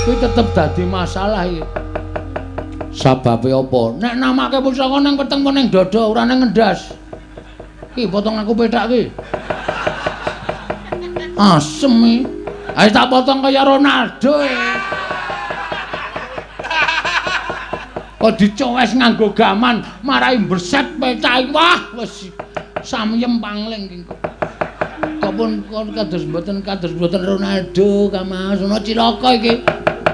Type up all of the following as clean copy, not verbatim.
Kuwi tetep dadi masalah iki. Sababe apa? Nek namake pusaka nang weteng apa ning dada, ora nang ngendas. Ki potong aku pethak ki. Asem iki. Ayo tak potong kaya Ronaldo. Kok dicowes nganggo gaman, marai mbreset pethak. Wah, wis samyem pangling ki. Kok pun kados mboten Ronaldo Kang Mas, ana cilaka iki.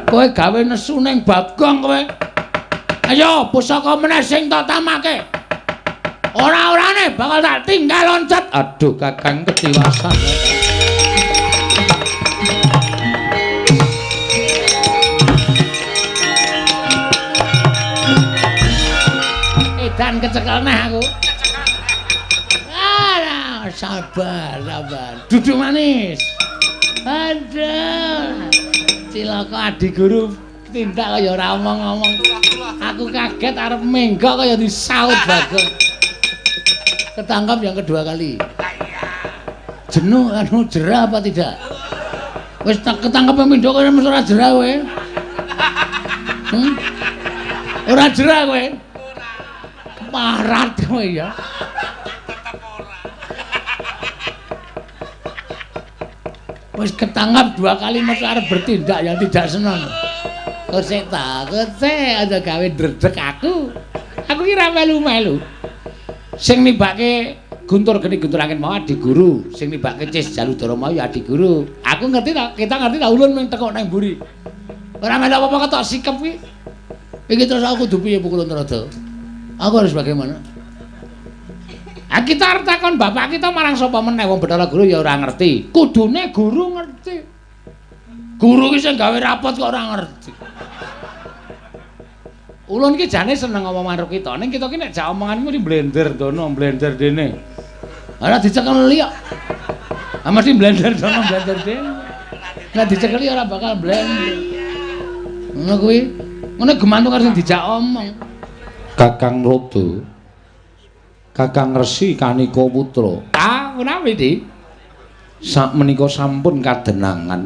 Kowe gawe nesu ning Bagong kowe. Ayo pusaka meneh sing tak tamake. Ora-orane bakal tak tinggal loncat. Aduh Kakang ketiwasan. Edan kecekel neh aku. Ah, sabar, sabar. Duduk manis. Aduh. Cilaka adi guru tindak kaya ora omong-omong. Aku kaget arep menggok kaya disaut Bagong. Ketangkap yang kedua kali. Jenuh anu jerah apa tidak? Wis tak ketangkep pindho kaya mesti ora jerah kowe. Ora jerah kowe. Parat kowe ya. Tetep ora. Wis ketangkap dua kali mesti arep bertindak yang tidak senang. Kosek ta, kosek aja gawe ndredeg aku. Aku ki ra melu-melu. Sing nibake Guntur Geni Guntur Angin mau adi guru, sing nibake Cis Jaludara mau ya adi guru. Aku ngerti ta, kita ngerti ta ulun ming tekuk nang mburi. Ora melu apa-apa ketok sikep kuwi. Iki terus aku kudu piye Pukulun Trada? Aku harus bagaimana? Ah kita arep takon bapak kita marang sapa meneh wong Bathara Guru ya ora ngerti. Kudune guru ngerti. Guru ki sing gawe rapot kok ora ngerti. Ulun ki jane seneng ngomong karo kita. Ning kita ki nek jak omongan mesti blender dono, blender dene. Ora dicekeli kok. Ah mesti blender dono, blender dene. Nek dicekeli ora bakal blender. Ngono kuwi. Ngono gemantung karo sing dijak omong. Kakang Rodo, Kakang Resi Kanika Putra. Ah, menawi, Dik? Sakmenika sampun kadenangan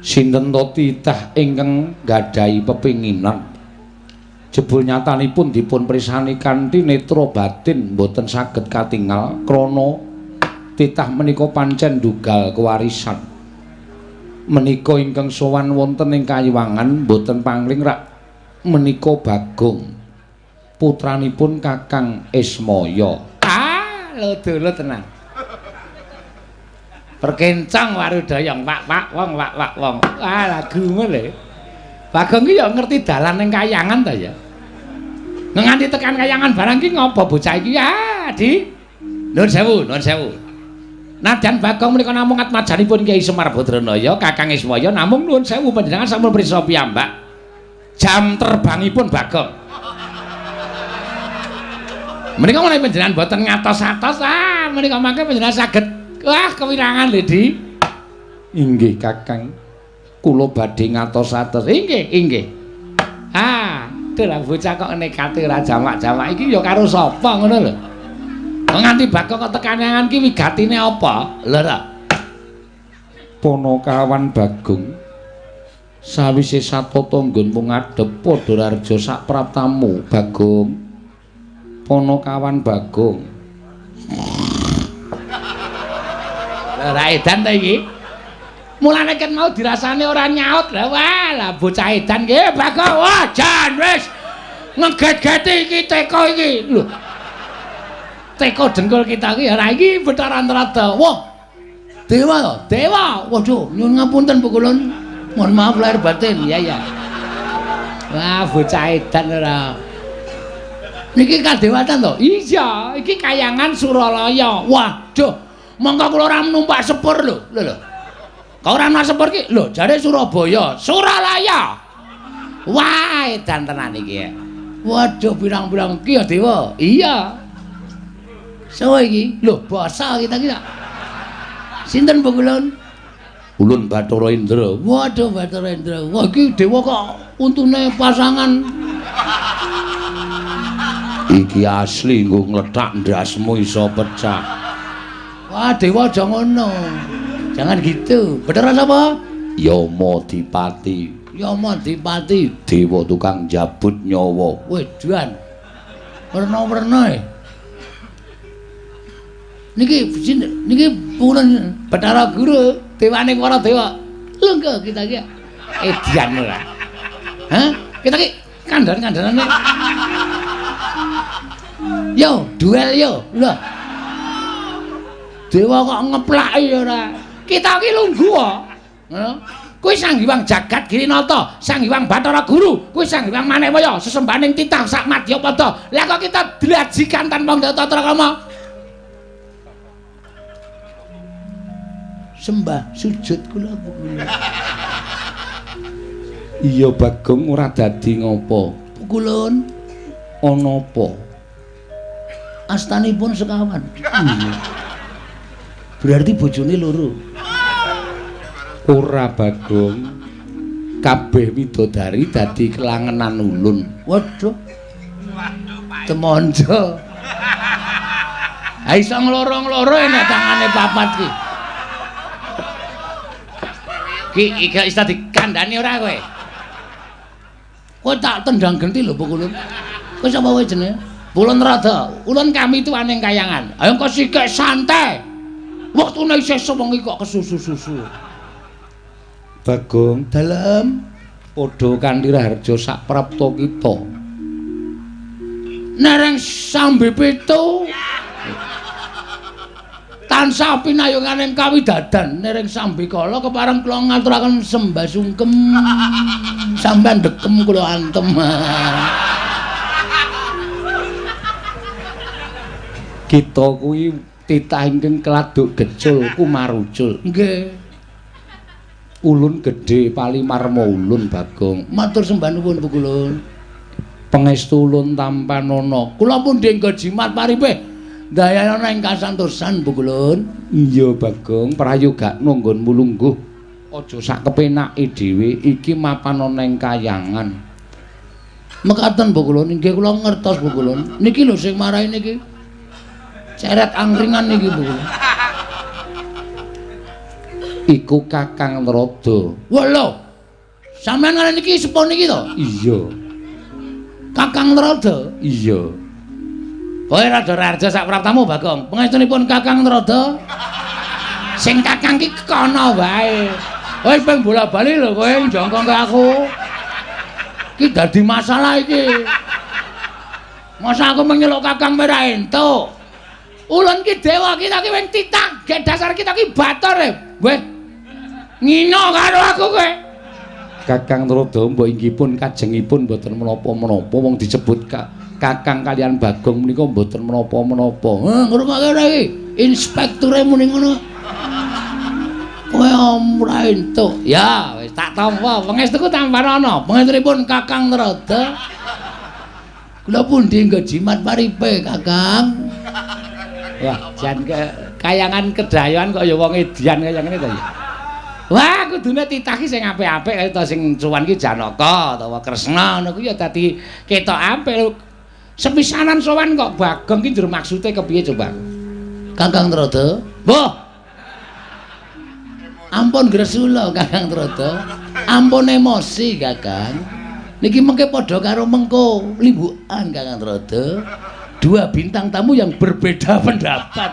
sinten to titah ingkang nggadahi pepinginan. Jebul nyatanipun dipun prisani kanthi netra batin mboten saged katingal krana titah menika pancen ndugal kewarisan. Menika ingkang sowan wonten ing kayiwangan mboten pangling rak menika Bagong, putranipun Kakang Ismaya. Ah, lho tenan. Perkencang warudayang wak-wak wong wak-wak wong. Ah, lagu lho. Bagong ki ya ngerti dalan ning kayangan ta ya. Nganti tekan kayangan barang ki ngopo bocah iki? Ah, Di. Nuwun sewu, nuwun sewu. Nadyan Bagong menika namung atmajanipun Kyai Semar Badranaya, Kakang Ismaya, namung nuwun sewu panjenengan sampun prisa piyambak. Jam terbangipun Bagong. Menika menawi panjenengan boten ngatos-atos, ah menika mangke panjenengan saged wah kewirangan lho, Di. Inggih, Kakang. Kula badhe ngatos-atos. Inggih, inggih. Ah, dalah bocah kok nekate ora jamak-jamak iki ya karo sapa ngono lho. Nganti Bagong kok tekan ki wigatine apa? Lho ta. Panakawan Bagong sawise satata nggonmu ngadhep padha rarja sak praptamu Bagong. Panakawan Bagong. Lha ra edan ta iki? Mulane ket mau dirasane ora nyaut. Lah wah, lah bocah edan ki Bagong. Wah, jan wis ngeget-geti iki teko iki. Lho. Teko dengkul kita iki ora iki Bathara Antarada. Wah. Dewa to? Dewa. Waduh, nyuwun ngapunten Pukulun. Mohon maaf lahir batin. Iya, iya. Wah, bocah edan ora. Niki kadewatan to? Iya, iki kayangan Suralaya. Waduh, mongko kula ora numpak sepur lho. Lho lho. Kok ora numpak sepur ki? Lho, jare Surabaya, Suralaya. Wah, edan tenan iki. Waduh, pirang-pirang ki ya dewa. Iya. Sawa iki? Lho, basa kita ki. Sinten Pukulun? Ulun Bathara Indra. Waduh, Bathara Indra. Wah, iki dewa kok untune pasangan. Iki asli nggo nglethak ndasmu iso pecah. Wah, dewa aja ngono. Jangan gitu. Bathara sapa? Yama Dipati. Yama Dipati, dewa tukang njabut nyawa. Wedan. Werna-werna e. Niki niki purun Bathara Guru, dewane para dewa. Lungguh kita iki. Edian ora. Hah? Kita iki kandhan-kandhanane. Yo, duel yo. Lho. Dewa kok ngeplaki ora. Kita iki lungguh kok. Ngono. Kuwi Sang Hyang Jagat Girinata, Sang Hyang Bathara Guru, kuwi Sang Hyang Manemaya, sesembahaning titah sak madyapada. Lah kok kita dlajikan tanpa tata krama? Sembah sujud kula kula. Iya Bagong ora dadi ngopo. Kulun ana apa? Astanipun sekawan. Iya. Berarti bojone loro. Ora Bagong. Kabeh widodari dadi kelangenan ulun. Waduh. Temonjo. Ha iso ngloro-ngloro enek tangane papat ki. Ki iki iso dikandhani ora kowe? Kowe tak tendang genti lho Pukulun. Kowe sapa kowe jenenge? Pulun Rada. Ulun kami tuaning kayangan. Ayo kok sikek santai. Wektune isih sewengi kok kesusu-susu. Bagong, dalem padha kanthi raharja sak prapta kita. Nereng sambe pitu. Tansah pinayunganing kawidadan nereng sambikala kepareng kula ngaturaken sembah sungkem. Sampeyan dekem kula antem. Kita kuwi titah ingkang keladuk gecul kumarucul. Nggih. Ulun gedhe palimarma ulun Bagong. Matur sembah nuwun Pukulun. Pangestu ulun tampanana. Kula pun denggo jimat paripih. Dayana ing kasantosan Pukulun. Iya Bagong, prayogakno nggonmu lungguh. Aja sak kepenake dhewe, iki mapan ana ing kayangan. Mekaten Pukulun, inggih kula ngertos Pukulun. Niki lho sing marai niki. Ceret angkringan niki Pukulun. Iku Kakang Narada. Wah lho. Sampeyan ngene niki sepo niki to? Iya. Kakang Narada? Iya. Kowe rada raharja sak praptamu Bagong. Pangestunipun Kakang Narada. Sing kakang ki kono wae. Kowe ping bola-bali lho kowe njongkong ke aku. Ki dadi masalah iki. Masa aku menyeluk kakang ora entuk. Ulun ki dewa kita ki wing titah, gek dasar kita ki bator e. Weh. Ngino karo aku kowe. Kakang Narada mbok inggih pun kajengipun mboten menapa-menapa wong disebut Kakang kalian Bagong menika mboten menapa-menapa. Heh, ngrungokke ora iki? Inspekture muni ngono. Kowe ora entuk. Ya, wis tak tampa. Pangestuku tampanana. Pangestunipun Kakang Narada. Kula pundi nggo jimat paripe, Kakang? Wah, jan kayangan kedayoan kok ya wong edian kaya ngene to ya. Wah, kudune titah ki sing apik-apik kaya ta sing cuwan ki Janaka utawa Kresna ngono kuwi ya dadi ketok apik. Sepisanan sowan kok Bagong ki njur maksude kepiye coba? Kakang Narada. Mbah. Ampun gresula Kakang Narada. Ampun emosi Kakang. Niki mengke padha karo mengko limbukan Kakang Narada. Dua bintang tamu yang berbeda pendapat.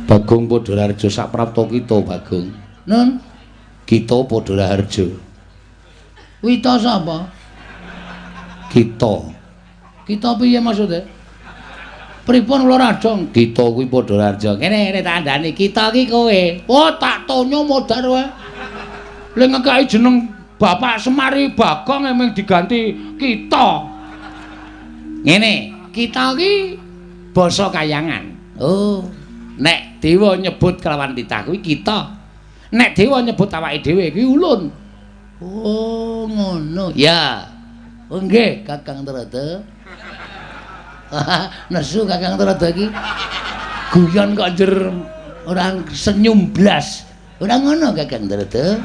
Bagong padha raharja sak prapta kita Bagong. Nun, kita padha raharja. Wita sapa? Kita. Kita piye maksude? Pripun kula radong? Kita kuwi padha raharja. Ngene ngene tak kandhani, kita ki kowe. Oh, tak tonyo modar wae. Le ngekeki jeneng Bapak Semari Bagong emang diganti kita. Ngene, kita ki basa kayangan. Oh, nek dewa nyebut kelawan titah kuwi kita. Nek dewa nyebut awake dhewe kuwi ulun. Oh, ngono. Ya. Oh nggih, Kakang Narada. Nesu Kakang Narada iki. Guyon kok njer ora senyum blas. Ora ngono Kakang Narada.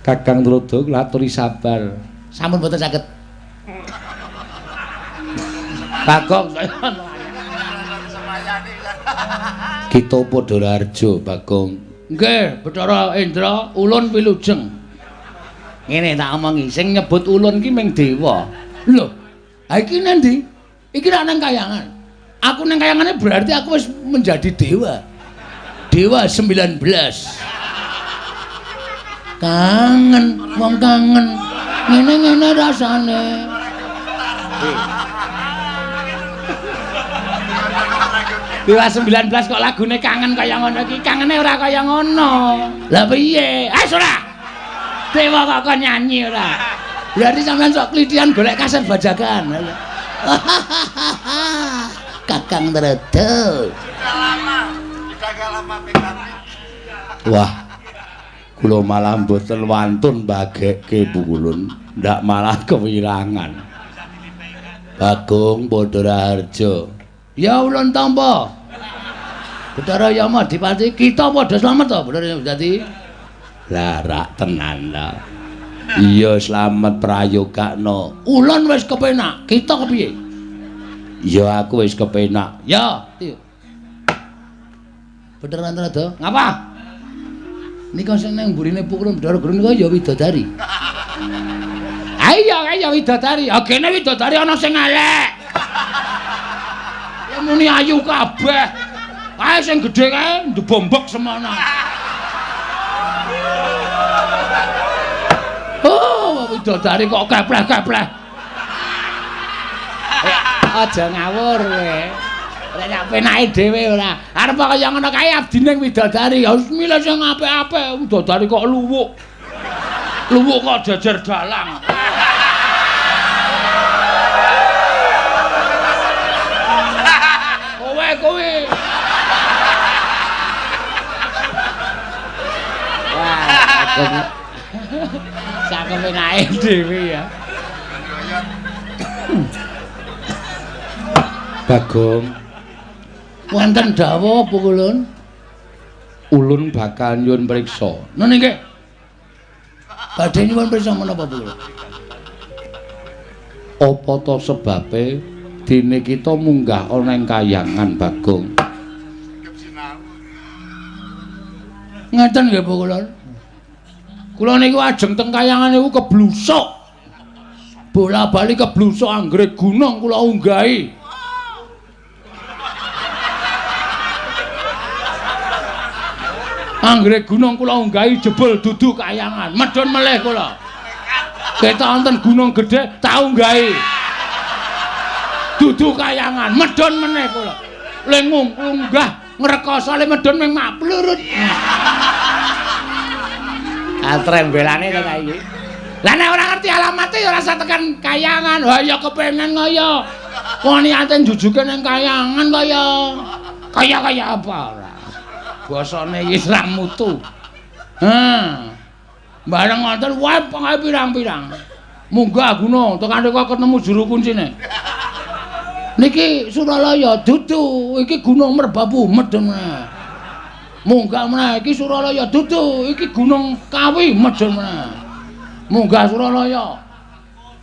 Kakang Narada kula aturi sabar. Sampun mboten saged. Bagong saya. Kita padha raharja, Bagong. Nggih, Bathara Indra, ulun wilujeng. Ngene tak omongi, sing nyebut ulun ki ming dewa. Lho, ha iki nang ndi? Iki rak nang kayangan. Aku nang kayangane berarti aku wis menjadi dewa. Dewa 19. Kangen, wong kangen. Ngene-ngene rasane. Dewa 19 kok lagune kangen kaya ngono iki, kangene ora kaya ngono. Lah piye? Ah ora. Dewa kok kon nyanyi ora. Berarti sampean sok klithian golek kaset bajakan. Kakang Trada. Sudah lama, sudah lama PKB. Wah. Kula malah mboten wantun bagekke Pukulun, ndak malah kewirangan. Bagong padha raharja. Ya ulun tampa. Bathara Yama Dipati, kita padha slamet to, Bathara Yama Dipati. Lah rak tenan ta. Iya slamet prayogakno. Ulun wis kepenak, kita kepiye? Ya aku wis kepenak. Ya. Bathara Trada, ngapa? Nika sing nang mburine Pukulun Bathara Guru nika ya widodari. Ayo ayo widodari. Ah kene widodari ana sing elek. Ya muni ayu kabeh. Kae sing gedhe kae ndebombok semono. Oh, widodari kok kepleh-kepleh. Aja ngawur kowe. Ora sak penake dhewe ora. Arep kaya ngono kae abdine widodari. Ya wis milih sing apik-apik. Widodari kok luwuk. Luwuk kok jejer dalang. Kowe kowe. Wah, sak penake dhewe ya. Bagong, wonten dawuh Pukulun? Ulun bakal nyuwun priksa. Nene nggih. Badhe nyuwun priksa menapa Pukulun? Apa ta sebabe dene kita munggah ana ing kayangan, Bagong? Ngeten nggih Pukulun. Kula niku ajeng teng kayangan niku keblusuk. Bola-bali keblusuk anggere gunung kula unggahi. Anggere gunung kula unggahi jebul dudu kayangan, medhun melih kula. Ketok wonten gunung gedhe tak unggahi. Dudu kayangan, medhun meneh kula. Le ngunggah ngrekoso le medhun ming mak plurut. Ah trembelane to ta iki. Lah nek ora ngerti alamate ya ora usah tekan kayangan. Wah ya kepengen kaya. Wong niate njujuke ning kayangan kaya kaya apa ora. Basane iki ra mutu. Ha. Bareng ngoten wae pengae pirang-pirang. Munggah gunung tekan rika ketemu juru kuncine. Niki Suralaya dudu, iki Gunung Merbabu medhun meneh. Munggah meneh iki Suralaya dudu, iki Gunung Kawi medhun meneh. Munggah Suralaya.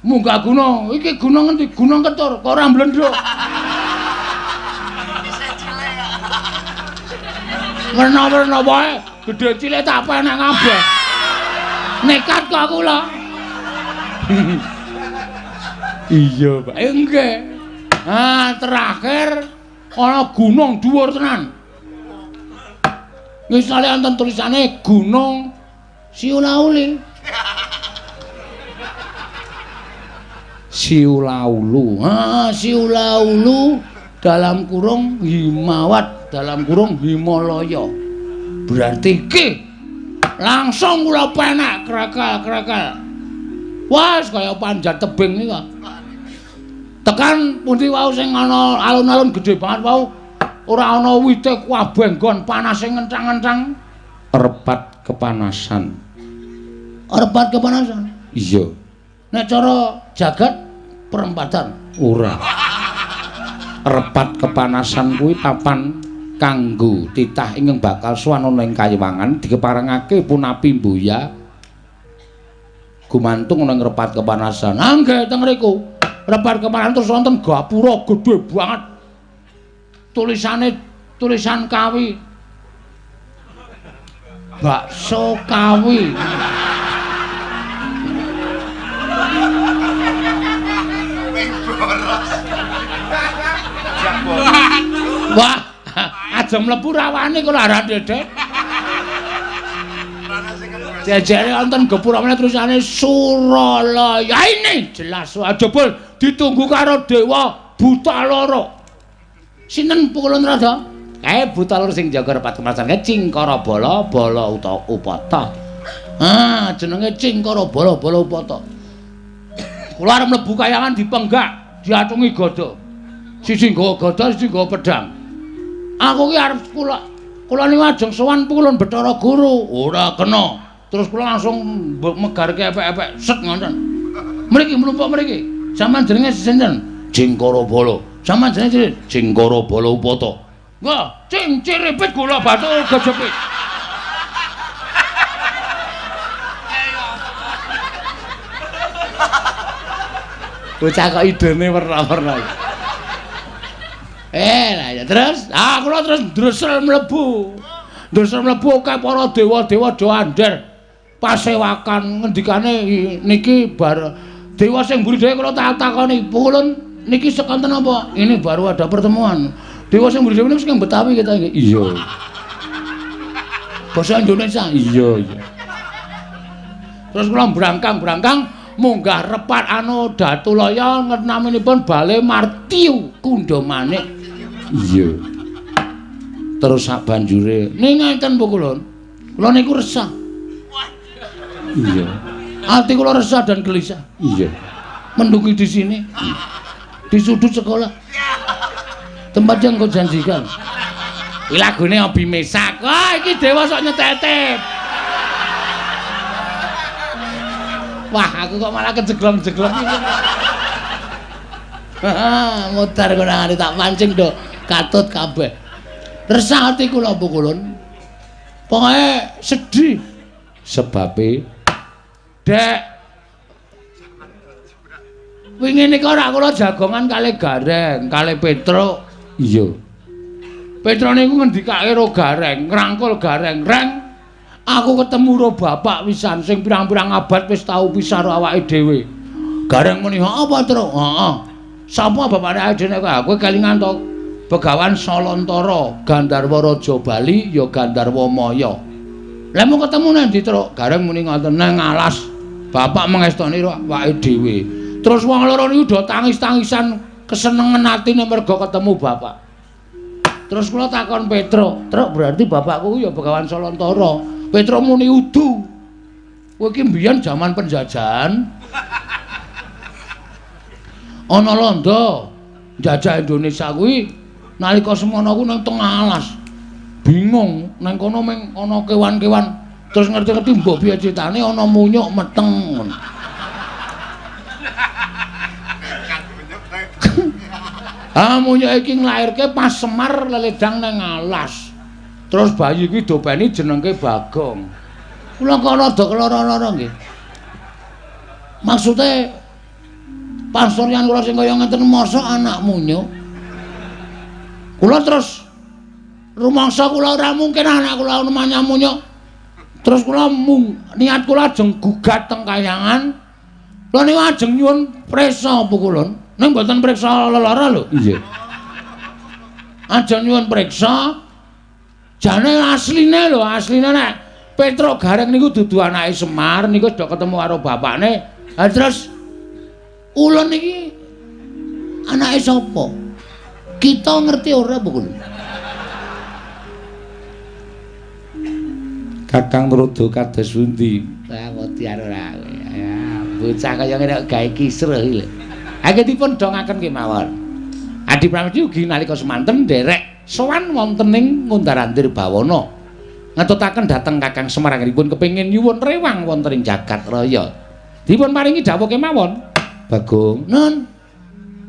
Munggah gunung, iki gunung endi? Gunung Ketur, kok ora mblendhuk. Werna-werna wae, gedhe cilik tak penek kabeh. Nekat kok kula. Iya, Pak. Nggih. Ah, terakhir ana gunung dhuwur tenan. Ngisale wonten tulisane Gunung Siulauli. Siulaulu. Ah, Siulaulu dalam kurung Himawat dalam kurung Himalaya. Berarti iki langsung kula penek krekel-krekel. Wah, kaya panjat tebing iki kok. Tekan pundi wau sing ana alun-alun gedhe banget wau ora ana wite kabeh nggon panase ngencang-ngencang. Repat kepanasan. Repat kepanasan? Iya. Nek cara jagat perempatan ora. Repat kepanasan kuwi papan kanggo titah ingkang bakal sowan ana ing kayiwangan dikeparengake punapi mbuya gumantung ana ing repat kepanasan. Ah nggih teng mriku. Repat kemarin terus wonten gapura gedhe banget. Tulisane tulisan Kawi. Bakso Kawi. Wah, aja mlebu rawane kok ora dedek. Jejere wonten gapura meneh tulisane Suralaya. Ini jelas jebul ditunggu karo dewa buta loro. Sinten Pukulun Rada? Kae buta loro sing jaga repat kemasan kae Cingkara Bala Bala Upata. Ah, jenenge Cingkara Bala Bala Upata. Kula arep mlebu kayangan dipenggak, diatungi gada. Siji nggawa gada, siji nggawa pedang. Aku ki arep kula niku ajeng sowan Pukulun Bathara Guru. Ora kena. Terus kula langsung megarke epek-epek set ngoten. Mriki mlumpuk mriki. Sampeyan jenenge sinten? Cingkara Bala. Sampeyan jenenge sinten? Cingkara Bala Upata. Nggih, cing ciripit gula batu gejepit. Bocah kok idene werna-werna. Lah ya terus, kula terus ndresel mlebu. Ndresel mlebu akeh para dewa-dewa do andher. Pasewakan ngendikane niki bar dewa sing mburi dhewe kula tak takoni, "Pukulun niki sekonten apa?" Ini baru ada pertemuan. Dewa sing mburi dhewe niku sing Betawi kita iki. Iya. Basa Indonesia. Iya, iya. Terus kula brangkang-brangkang munggah repat anu Datulaya naminipun Bale Martiu Kundha Manik. Iya. Terus sak banjure ning ngeten Pukulun. Kula niku resah. Iya. Ati kula resah dan gelisah. Iya. Mendungi di sini. Di sudut sekolah. Tempat yang kau janjikan. Iki lagune Obi Mesak. Wah, iki dewa sok nyetetep. Wah, aku kok malah kejeglong-jeglong iki. Mutar konangane tak pancing do katut kabeh. Resah ati kula Pukulun. Pokoke sedih. Sebabe Dek wingi nika ora kula jagongan kalih Gareng, kalih Petruk. Iya. Petruk niku ngendikake ro Gareng, ngrangkul Gareng, "Reng, aku ketemu ro bapak wisan sing pirang-pirang abad wis tau pisah ro awake dhewe." Gareng muni, "Apa, Truk?" "Heeh." "Sapa bapake awake dhewe nek kowe kelingan to?" Begawan Salantara, Gandharwa Raja Bali ya Gandharwa Maya. Lah mau ketemu nang ndi, Truk? Gareng muni ngoten, "Nang alas." Bapak mengestoni awake dhewe. Terus wong loro niku do tangis-tangisan kesenengan atine mergo ketemu bapak. Terus kula takon Petruk, "Truk, berarti bapakku ya Begawan Salantara." Petruk muni, "Udu. Kowe iki mbiyen jaman penjajahan. Ana londo njajah Indonesia kuwi nalika semono ku nang tengah alas. Bingung nang kono mung ana kewan-kewan. Terus ngerti-ngerti mbok piye critane ana munyuk meteng." Ah, munyuk iki nglairke pas Semar leledang nang alas. Terus bayi iki dopeni jenengke Bagong. Kula kok rada keloro-loro nggih. Maksude pasuryan kula sing kaya ngeten mosok anak munyuk. Kula terus rumangsa kula ora mungkin anak kula namanya munyuk. Terus kula niat kula ajeng gugat teng kayangan. Kula niku ajeng nyuwun priksa Pukulun. Ning mboten priksa lelara lho. Iya. Ajeng nyuwun priksa. Jane asline lho, asline nek Petruk Gareng niku dudu anake Semar niku wis do ketemu karo bapakne. Ha terus ulun niki anake sapa? Kita ngerti ora Pukulun? Kakang Rodo kados pundi? Lah wedi ora. Ya, bocah kaya ngene kok gawe kisruh iki lho. Anggenipun dongaken kemawon. Adi Pramesti ugi nalika semanten nderek sowan wonten ing Ngundar-andir Bawana. Ngetutaken dhateng Kakang Semar anggenipun kepengin nyuwun rewang wonten ing jagat raya. Dipun paringi dawuh kemawon. Bagong, nun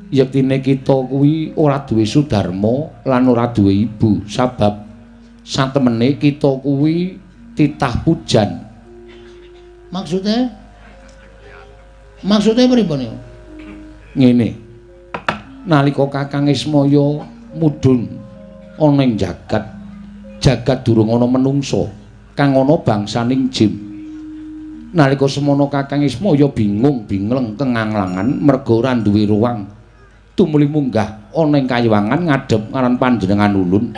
yektine kita kuwi ora duwe sudarma lan ora duwe ibu, sabab satemene kita kuwi titah pujan. Maksudnya? Maksudnya pripun niku? Ngene. Nalika Kakang Ismaya mudhun ana ing jagat, jagat durung ana menungsa, kang ana bangsaning jin. Nalika semono Kakang Ismaya bingung bingleng kenganglangan merga ora duwe ruang. Tumuli munggah ana ing kayiwangan ngadhep ngaran panjenengan ulun.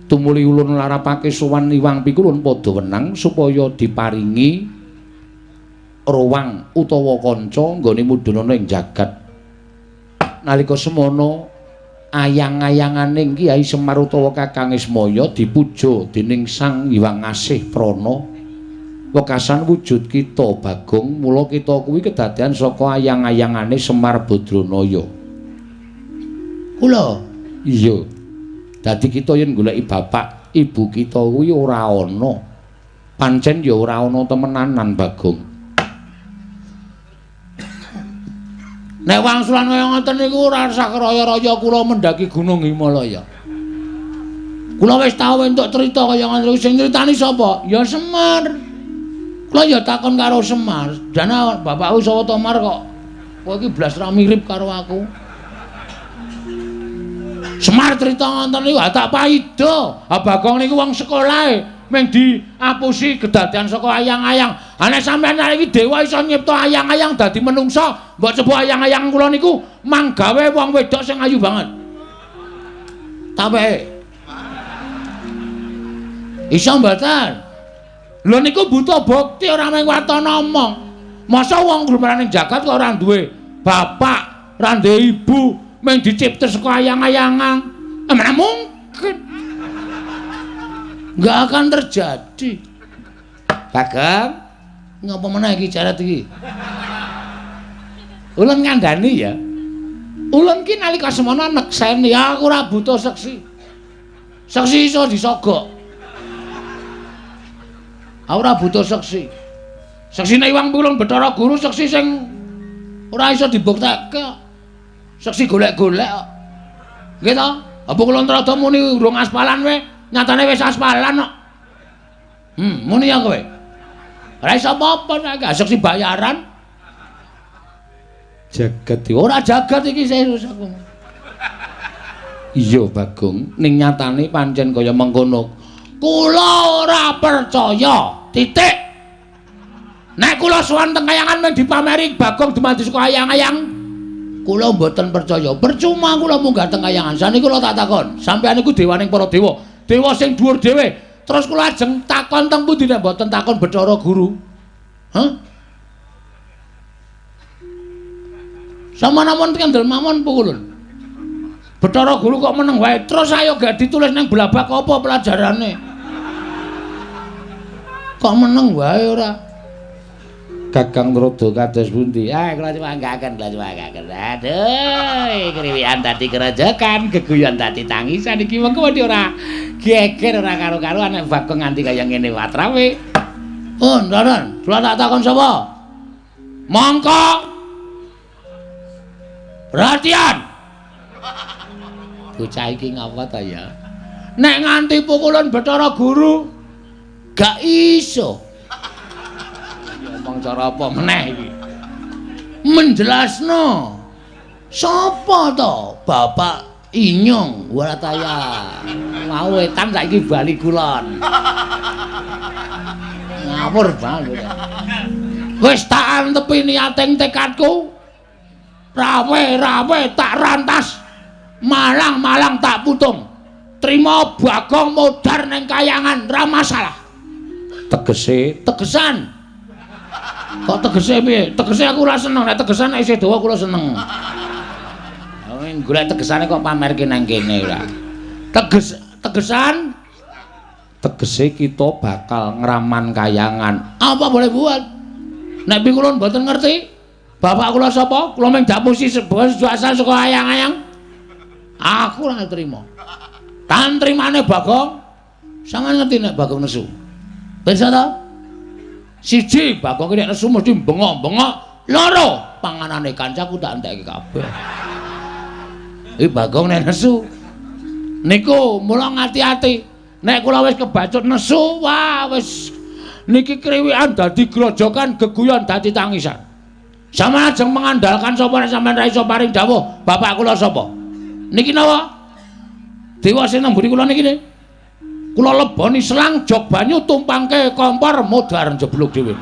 Tumuli ulun larapake sowan Iwang Pikulun padha wenang supaya diparingi ruang utawa kanca nggone mudhun ana ing jagat. Nalika semono ayang-ayanganing Kyai Semar utawa Kakang Ismaya dipuja dening Sang Hyang Asih Prana. Wekasan wujud kita Bagong, mula kita kuwi kedadean saka ayang-ayangane Semar Badranaya. Kula? Iya. Dadi kita yen goleki bapak, ibu kita kuwi ora ana. Pancen ya ora ana temenanan, Bagong. Nek wangsulan kaya ngoten niku ora usah raya-raya kula mendaki Gunung Himalaya. Kula wis tau entuk crita kaya ngoten niku, sing nyritani sapa? Ya Semar. Kula ya takon karo Semar, "Jane bapakku sapa to, Mar kok kowe iki blas ra mirip karo aku?" Semar crita ngoten niku tak paida. Ha Bagong niku wong sekolahe mung diapusi kedadean saka ayang-ayang. Ha nek sampeyan iki dewa iso nyipta ayang-ayang dadi menungsa, mbok coba ayang-ayang kula niku manggawe wong wedok sing ayu banget. Tape. Iso mboten? Lho niku butuh bukti ora mung waton omong. Masa wong glumeran ning jagat kok ora duwe bapak, ora duwe ibu, mung dicipta saka ayang-ayangan. Mana mungkin. Enggak akan terjadi. Bagong, ngapa meneh iki jarat iki? Ulun ngandani ya. Ulun ki nalika semono nekseni aku ora butuh seksi. Seksi iso disogok. Aku ora butuh seksi. Seksine Iwang Pulung Bathara Guru seksi sing ora iso dibuktekke. Seksi golek-golek kok. Nggih to? Apa kula ntrada muni urung aspalan we? Nyatane wis aspalan kok. Muni ya kowe. Ora iso apa-apa nek seksi bayaran. Jagat ora jagat iki serius aku. Iya Bagong, ning nyatane pancen kaya mengkono. Kula ora percaya. Titik. Nek kula sowan teng kayangan men dipameri Bagong dumadi saka ayang-ayang, kula mboten percaya. Percuma kula munggah teng kayangan. Saniki kula tak takon, sampeyan niku dewaning para dewa. Dewa sing dhuwur dhewe. Terus kula ajeng takon teng pundi nek mboten takon Bathara Guru? Hah? Sama namon kendel mawon pukulun. Bathara Guru kok meneng wae. Terus ayo gak ditulis nang blabak apa pelajarane? Kok meneng wae ora? Kakang Trada kados pundi? Ah, kula cumanggaken, kula cumanggaken. Aduh, kriwikan dadi kerojokan, geguyon dadi tangisan iki mengko wedi ora geger ora karo-karuan nek Bagong nganti kaya ngene watrawe. Oh, Ndaran, kula tak takon sapa? Mongko. Perhatian. Bocah iki ngapa ta ya? Nek nganti pukulan Bathara Guru gak iso. Ngomong cara apa meneh iki? Menjelasno. Sapa to? Bapak Inyong Warataya. Mau wetan saiki bali kulon. Ngawur banget. Wis tak antepi niating tekadku. Rawe-rawe tak rantas. Malang-malang tak putung. Trima Bagong modar ning kayangan ra masalah. Tegese, tegesan. Kok tegese piye? Tegese aku ora seneng, nek tegesan nek isih dawa kula seneng. Golek tegesane kok pamerke nang kene ora. Teges, tegesan tegese kita bakal ngraman kayangan. Apa boleh buat? Nek pikulun mboten ngerti, bapak kula sapa? Kula mung dapusi sebuah asal saka ayang-ayang. Aku ora trima. Tan trimane Bagong. Sampeyan ngerti nek Bagong nesu. Pirsa ta? Siji, Bagong ki nek nesu mesti bengok-bengok. Loro, panganane kancaku tak entekke kabeh. Iki Bagong nek nesu. Niku mula ngati-ati. Nek kula wis kebacut nesu, wah wis niki kriwikan dadi grojokan, geguyon dadi tangisan. Sampeyan ajeng mengandalkan sapa nek sampeyan ra iso paring dawuh bapak kula sapa? Niki napa? Dewa sing nang mburi kula niki ne. Kula leboni selang jog banyu tumpangke kompor modar njeblug dhewe.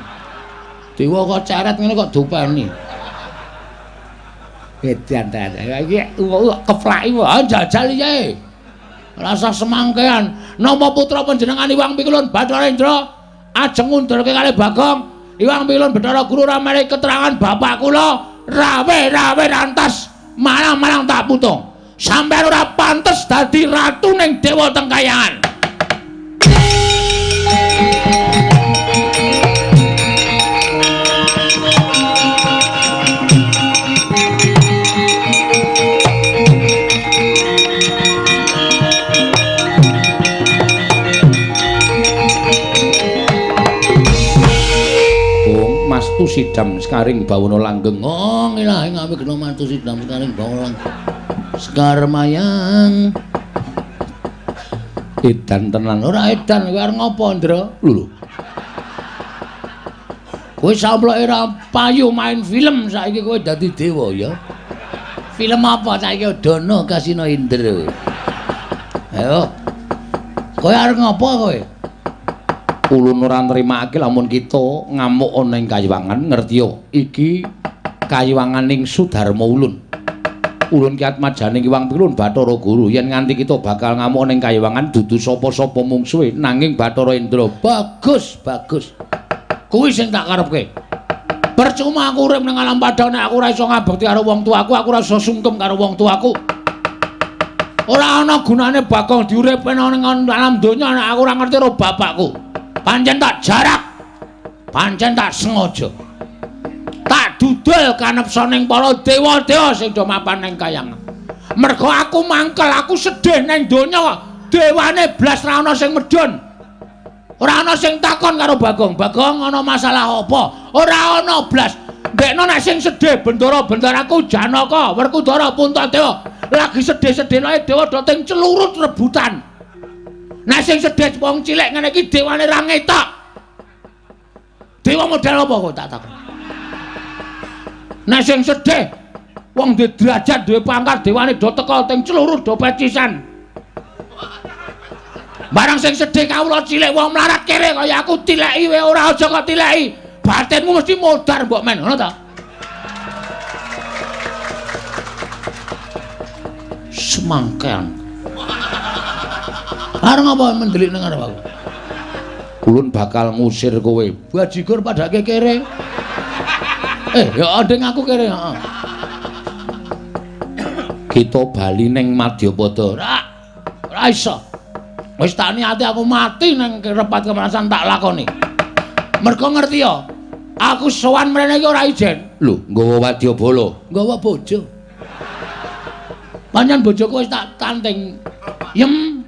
Dewa kok ceret ngene kok dopeni. Edan ta. Iki keplaki wae jajal iki. Rasa semangkean. Napa putra panjenengan Iwang Pikulun Bathara Indra ajeng ngundurke kalih Bagong? Iwang Pikulun Bathara Guru ora menehi keterangan bapak kula rawe-rawe rantas malang-malang tak putung. Sampeyan ora pantes dadi ratu ning dewa teng kayangan. Mastu sidam sekaring bawana langgeng. Oh, ngilahi ngawe gena mastu sidam sekaring bawana langgeng. Sekar mayang. Edan tenan. Ora edan kowe arep ngopo, Ndra? Lho lho. Kowe samploke ora payu main film saiki kowe dadi dewa ya. Film apa saiki Dono Kasino Indra. Ayo. Kowe arep ngopo kowe? Ulun ora nrimake lamun kita ngamuk ana ing kayiwangan ngertiya iki kayiwanganing Sudarma ulun. Ulun ki atmajaning Iwang Pilun Bathara Guru yen nganti kita bakal ngamuk ana ing kayiwangan dudu sapa-sapa mungsuhe nanging Bathara Indra. Bagus, bagus. Kuwi sing tak karepke. Percuma aku urip ning alam padang nek aku ora iso ngabekti karo wong tuaku, aku ora iso sungkem karo wong tuaku. Ora ana gunane Bagong diuripne ning alam donya nek aku ora ngerti karo bapakku. Pancen tak jarak, pancen tak sengaja, tak dudul kanepsaning para dewa-dewa sing do mapan ning kayangan. Mergo aku mangkel, aku sedih ning donya, dewane blas ra ana sing medhun. Ora ana sing takon karo Bagong. Bagong ana masalah apa? Ora ana blas. Ndekno nek sing sedih bendara-bendaraku Janaka, Werkudara, Puntadewa lagi sedih-sedih lae dewa do ting celurut rebutan. Nek sing sedih wong cilik ngene iki dewane ra ngetok. Dewa model apa kok tak takon. Nek sing sedih wong duwe derajat, duwe pangkat, dewane do teka teng celurut do pecisan. Barang sing sedih kawula cilik wong mlarat kere kaya aku tileki wae ora aja kok tileki. Batinmu mesti modar mbok men, ngono ta? Semangkean. Arep ngapa mendelik nang arep aku? Ulun bakal ngusir kowe. Bajigur padake kere. Ya nding aku kere, heeh. Kita bali ning Madyapada. Ora iso. Wis tak niati aku mati nang repat kemerasan tak lakoni. Mergo ngerti ya, aku sowan mrene iki ora ijen. Lho, nggawa wadyabala, nggawa bojo. Pancen bojoku wis tak tanting. Yem.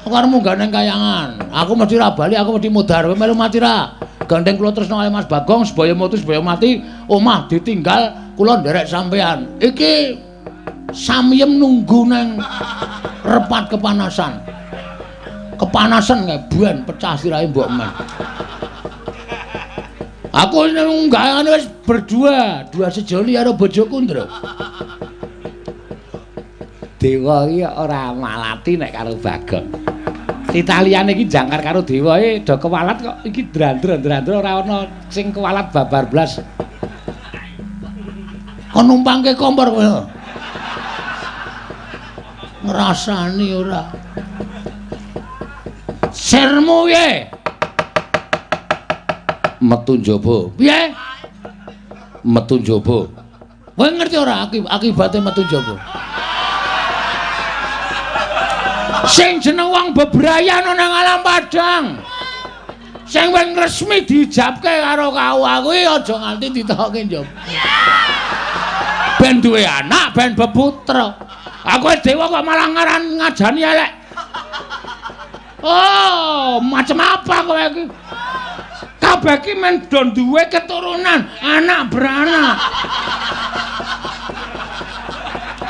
Aku arep munggah nang kayangan. Aku mesti ra bali, aku mesti mudhar. Kowe melu mati ra? Gandeng kula tresna kali Mas Bagong, sebaya mutu sebaya mati, omah ditinggal kula nderek sampean. Iki samyem nunggu nang repat kepanasan. Kepanasan kae ben pecah sirahe mbok men. Aku nunggah wis berdua, dua sejoli karo bojoku, Ndra. Dewa iki ora malati nek karo Bagong. Italiane iki jangkar karo dewa e do kewalat kok iki drandra-drandra ora ana sing kewalat babar blas. Kon numpangke kompor kowe. Ngrasani ora. Sirmu piye? Metu njaba. Piye? Metu njaba. Kowe ngerti ora akibate metu njaba? Sing jeneng wong bebrayan ana nang alam padang. Sing wis resmi diijabke karo KUA kuwi aja nganti ditokke njaba. Ben duwe anak, ben beputra. Aku dewa kok malah ngaran ngajani elek. Oh, macam apa kowe iki? Kabeh iki men do duwe keturunan, anak beranak.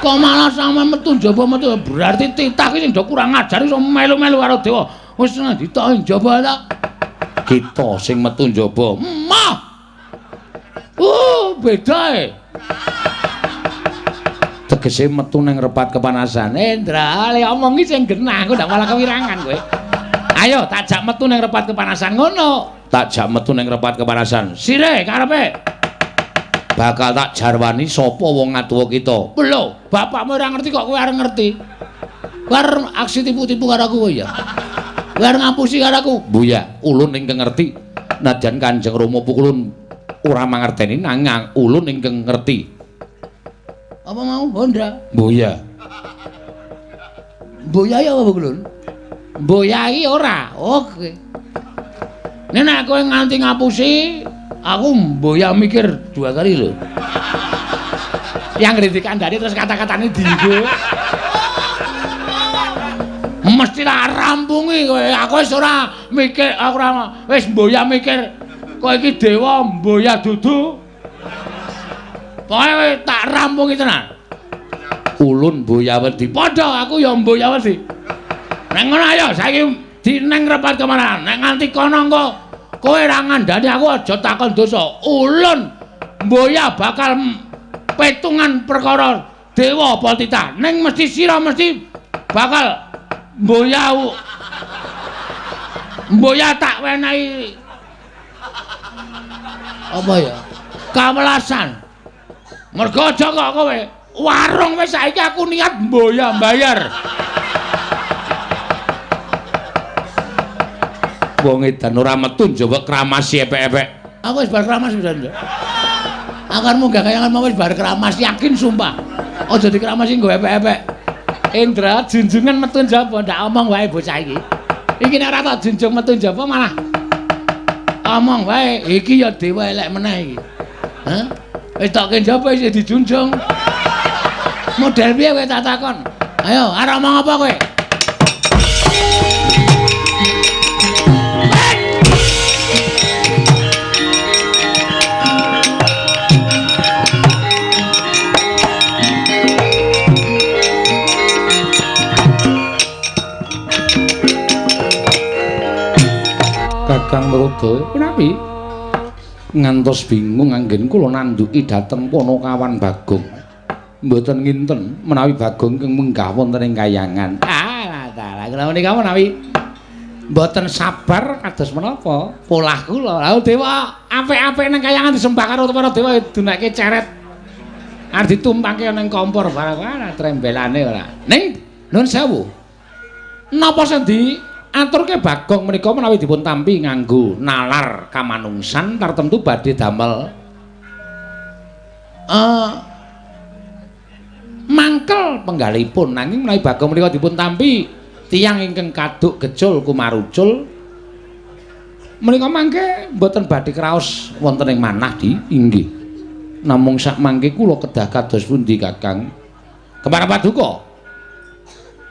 Kok malah sampean metu njaba metu berarti titah iki sing do kurang ajar iso melu-melu karo dewa. Wis ditoki njaba ta. Kita sing metu njaba. Mah. beda e. Tegese metu nang repat kepanasan. Endra, le omong iki sing genah, aku ndak malah kewirangan kowe. Ayo tak jak metu nang repat kepanasan ngono. Tak jak metu nang repat kepanasan. Sire karepe. Bakal tak jarwani sapa wong ngatuwa kita. Lho, bapakmu ora ngerti kok kowe arep ngerti. Kowe arep aksi tipu-tipu karo aku kowe ya. Kowe arep ngapusi karo aku. Buya, ulun ingkang ngerti. Najan Kanjeng Rama pukulun ora mangerteni nanging ulun ingkang ngerti. Apa mau Honda? Buya. Buya ya apa pukulun? Mboyai ora. Oke. Nek nek kowe nganti ngapusi, aku mboya mikir dua kali lho. Yang dikandani terus kata-katane dienggo. Mesti tak rampungi kowe. Aku wis ora mikir, aku ora wis mboya mikir kowe iki dewa mboya dudu. Pokoke tak rampungi tenan. Ulun mboya wedi. Padha aku ya mboya wedi. Nek ngono ayo saiki dineng repat kemana? Nek nganti kono engko kowe ora ngandani aku aja takon dosa. Ulun mboya bakal petungan perkara dewa apa titah. Ning mesti sira mesti bakal mboya mboya tak wenehi apa ya? Kawelasan. Mergo aja kok kowe. Warung wis saiki aku niat mboya mbayar. Wong edan ora metu njaba kramasi epek-epek. Aku wis bar kramas pisan. Aku arep munggah kayangan mau wis bar kramas yakin sumpah. Aja dikramasi nggo epek-epek. Indra junjungan metu njaba ndak omong wae bocah iki. Iki nek ora tak junjung metu njaba malah omong wae. Iki ya dewa elek meneh iki. Hah? Wis tokke njaba isih dijunjung. Model piye kowe tak takon? Ayo arep omong apa kowe? Kakang Mruda punapi ngantos bingung anggen kula nandhuki dhateng Panakawan Bagong. Mboten nginten menawi Bagong ingkang munggah wonten ing kayangan. Ah, dalah kula menika menawi mboten sabar kados menapa polah kula. Lah dewa apik-apik nang kayangan disembah karo para dewa dunake ceret. Arep ditumpangke nang kompor barang ora trembelane ora. Ning nuwun sewu. Napa sing di aturke Bagong menika menawi dipun tampi nganggo nalar kamanungsan tartemtu badhe damel mangkel penggalipun, nanging menawi Bagong menika dipun tampi tiyang ingkang kaduk gejul kumarucul menika mangke mboten badhe kraos wonten ing manah di inggih. Namung sak mangke kula kedah kados pundi Kakang? Kemara paduka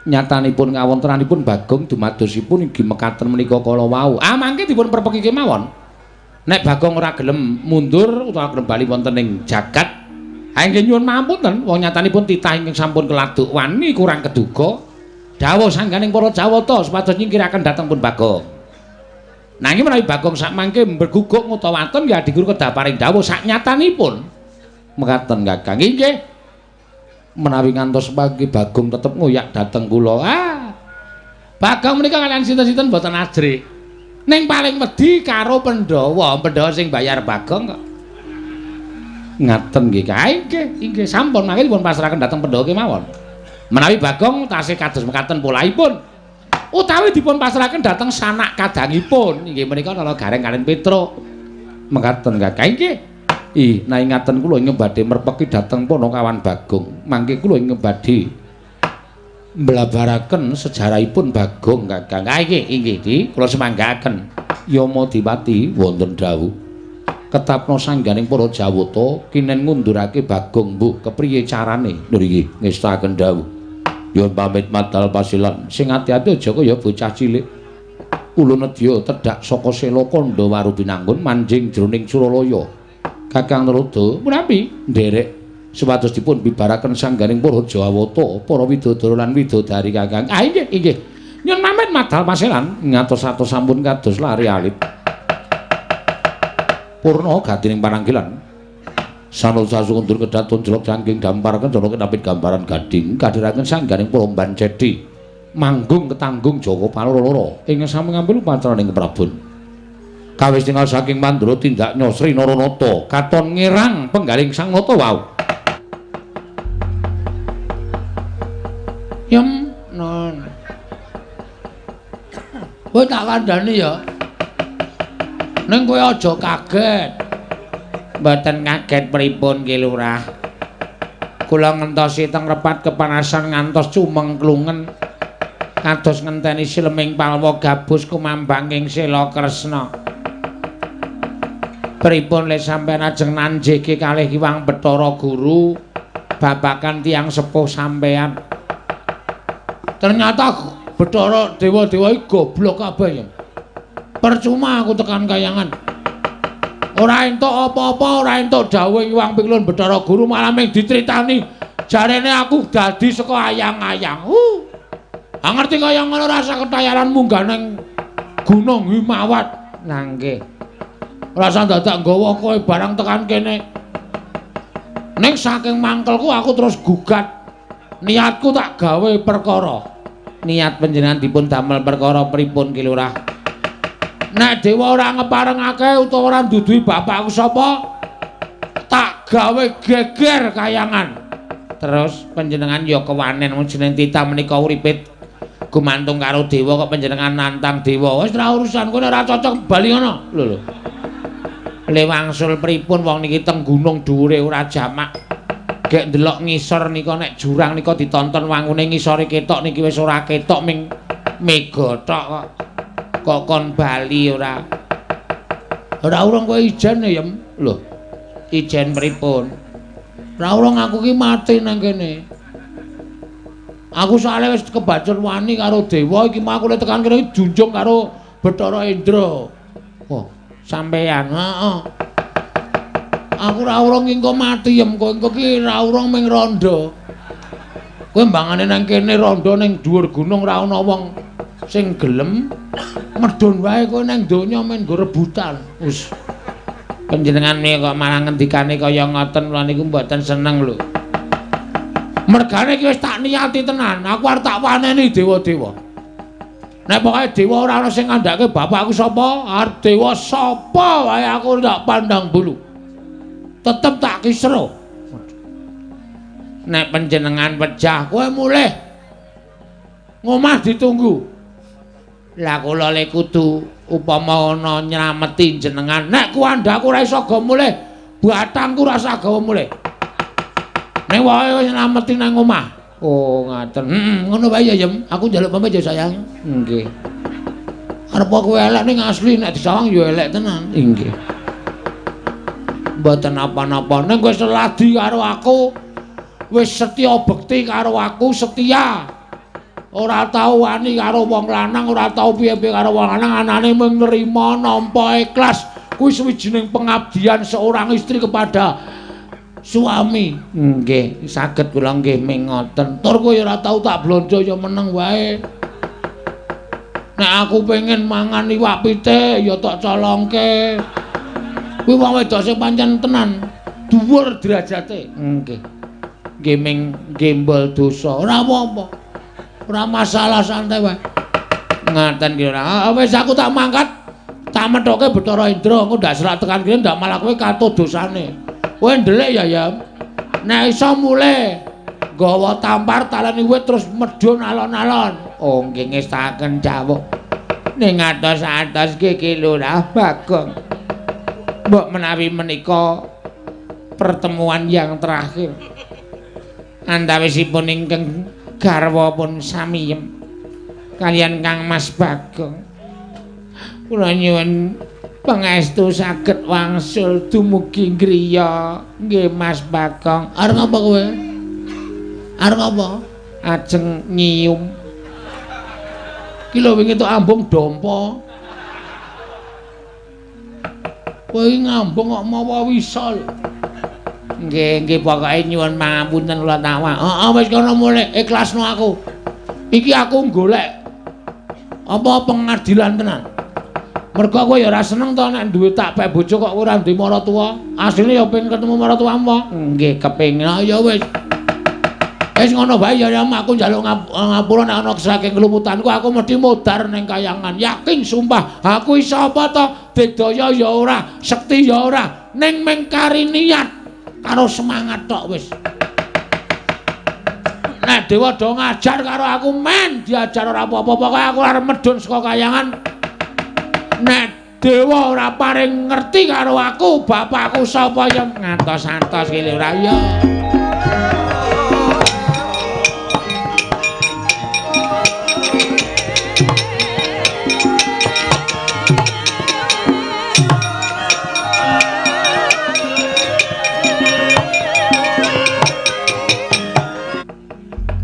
nyatanipun kawontenanipun Bagong dumadosipun inggih mekaten menika kala wau. Ah mangke dipun perpeki kemawon. Nek Bagong ora gelem mundur utawa gelem bali wonten ing jagat, ha inggih nyuwun pangapunten, wong nyatanipun titah ingkang sampun keladuk wani kurang keduga. Dawuh sangganing para Jawata supados nyingkiraken dhateng pun Bagong. Nanging menawi Bagong sak mangke mberguguk ngutawaten ya Adi Guru kedah paring dawuh sak nyatanipun. Mekaten Kakang. Inggih. Menawi ngantos pagi Bagong tetep ngoyak dhateng kula. Ah. Bagong menika kalian sinten-sinten mboten ajrih. Ning paling wedi karo Pandhawa, Pandhawa sing bayar Bagong kok. Ngaten nggih kae nggih, inggih sampun mangke dipun pasrahaken dhateng Pandhawa kemawon. Menawi Bagong tasih kados mekaten polahipun utawi dipun pasrahaken dhateng sanak kadangipun inggih menika Nala Gareng kaliyan Petruk. Mekaten kae nggih. Ih, nah ingaten kula ingkang badhe merpeki dhateng Panakawan Bagong. Mangke kula ingkang badhe mblabaraken sejarahipun Bagong Kakang. Ah inggih, inggih di kula semanggaken. Yama Dipati wonten dawuh. Ketapna sangganing para Jawata kinen ngundurake Bagong mbuh kepriye carane? Lho nggih, ngestakaken dawuh. Nyuwun pamit madal pasilan. Sing ati-ati aja kaya bocah cilik. Ulun nedya tedhak saka sela kandha waru binanggun manjing jroning Suralaya. Kakang Narada punapi nderek supados dipun bibaraken sangganing para Jawata, para widodara lan widodari Kakang. Ah inggih, inggih. Nyuwun pamit madal paselan ngatos-atos sampun kados lari alit. Purna gatining pananggilan. Sanul sasundur kedaton jelok jangking dampar kencana kenapit gambaran gading kadhiraken sangganing Promban Cedi manggung ketanggung Jaka Paloro-loro ing sami ngambil upacaraning Prabon. Kawis tingal saking Mandura tindak Nyosri Naranata katon ngirang penggaling Sang Nata wau. Yem non. Kowe tak kandhani ya. Ning kowe aja kaget. Mboten kaget pripun Ki Lurah. Kula ngentosi teng repat kepanasan ngantos cumeng klungen. Kados ngenteni sileming palwa gabus kumambanging Sela Kresna. Pripun le sampeyan ajeng nanjeke kalih Hyang Bathara Guru babakan tiyang sepuh sampeyan. Ternyata Bathara dewa-dewa iki goblok kabeh ya. Percuma aku tekan kayangan. Ora entuk apa-apa, ora entuk dawuh Hyang Piklun Bathara Guru malah mung dicritani jarene aku dadi saka ayang-ayang. Ah ngerti kaya ngono rasa ketayaran munggah nang Gunung Himawat. Lah nggih. Rasa dadak nggawa kowe barang tekan kene. Ning saking mangkelku aku terus gugat. Niatku tak gawe perkara. Niat panjenengan dipun damel perkara pripun Ki Lurah? Nek dewa ora ngeparengake utawa ora nduduhi bapakku sapa, tak gawe geger kayangan. Terus panjenengan ya kewanen wong jeneng titah menika uripe gumantung karo dewa kok panjenengan nantang dewa. Wis ora urusan kowe ora cocok bali ngono. Lho lho. Le wangsul pripun wong niki teng gunung dhuwure ora jamak. Gek ndelok ngisor nika nek jurang nika ditonton wangune ngisore ketok niki wis ora ketok ming mega tok kok. Kok kon bali ora. Ora urung kowe ijen ya, Yem. Lho. Ijen pripun? Ora urung aku ki mati nang kene. Aku soalé wis kebacut wani karo dewa iki mau aku tekan kene junjung karo Bathara Indra. Oh, sampeyan. Heeh. Aku ora urung engko mati yem, kowe engko ki ora urung ming rondo. Kowe mbangane nang kene rondo ning dhuwur gunung ora ana wong sing gelem medhun wae kowe nang donya men nggo rebutan. Wis. Panjenengan kok malah ngendikane kaya ngoten kula niku mboten seneng lho. Mergane iki wis tak niati tenan, aku arep tak waneni dewa-dewa. Nek pokoke dewa ora ana sing ngandhake bapakku sapa, arep dewa sapa wae aku ndak pandang bulu. Tetep tak kisro. Nek panjenengan pejah kowe mulih. Ngomah ditunggu. Lah kula le kudu upama ana nylameti jenengan. Nek kuandhaku ora iso go mulih, batangku ora usah gawa mulih. Nek wae wis nylameti nang omah. Oh, ngaten. Heeh, ngono wae ya, Yem. Aku njaluk pamit ya, sayang. Nggih. Arep kowe elek ning asli nek disawang ya elek tenan. Nggih. Mboten napa-napa. Ning kowe seladi karo aku, wis setya bekti karo aku, setia. Ora tau wani karo wong lanang, ora tau piye-piye karo wong lanang, anane mung nrima nampa ikhlas. Kuwi suwijining pengabdian seorang istri kepada suami. Nggih, saged kula nggih ming ngoten. Tur kowe ora tau tak blonjo ya meneng wae. Nek aku pengen mangan iwak pitik ya tak colongke. Kuwi wong wedok sing pancen tenan dhuwur derajate. Nggih. Nggih ming gembol dosa. Ora apa-apa. Ora masalah, santai wae. Ngaten ki ora. Wis aku tak mangkat. Tak methoke Bathara Indra, engko ndak selak tekan kene ndak malah kowe katut dosane. Kowe ndelik ya, Yam. Nek iso mulih nggawa tampar taleni wit terus medhun alon-alon. Oh, nggih ngestaken dawuh. Ning atos-atos nggih Ki Lurah Bagong. Mbok menawi menika pertemuan yang terakhir. Antawisipun ingkang garwa pun samiyem kaliyan Kang Mas Bagong. Kula nyuwun pangestu saged wangsul dumugi griya nggih Mas Bagong. Arep ngapa kowe? Arep ngapa? Ajeng nyium. Ki lho wingi tok ambung dompa. Kowe iki ngambung kok mawa wisa lho. Nggih, nggih pokoke nyuwun pangapunten kula tawak. Heeh, wis kono mulih ikhlasno aku. Iki aku golek apa pengadilan tenan. Mergo kowe ya ora seneng to nek duwe tak pek bojo kok ora duwe maratuwa. Asline ya pengen ketemu maratuwamu. Nggih, kepengin. Ya wis. Wis ngono bae ya aku njaluk ngapura nek ana saking keluputanku aku mesti modar ning kayangan. Yakin sumpah, aku iso apa to? Digdaya ya ora, sekti ya ora, ning mung kari niat karo semangat tok wis. Nek dewa do ngajar karo aku men diajar ora apa-apa, pokoke aku arep medhun saka kayangan. Nek dewa ora paring ngerti karo aku, bapakku sapa ya ngantos-antos ki lho ora ya.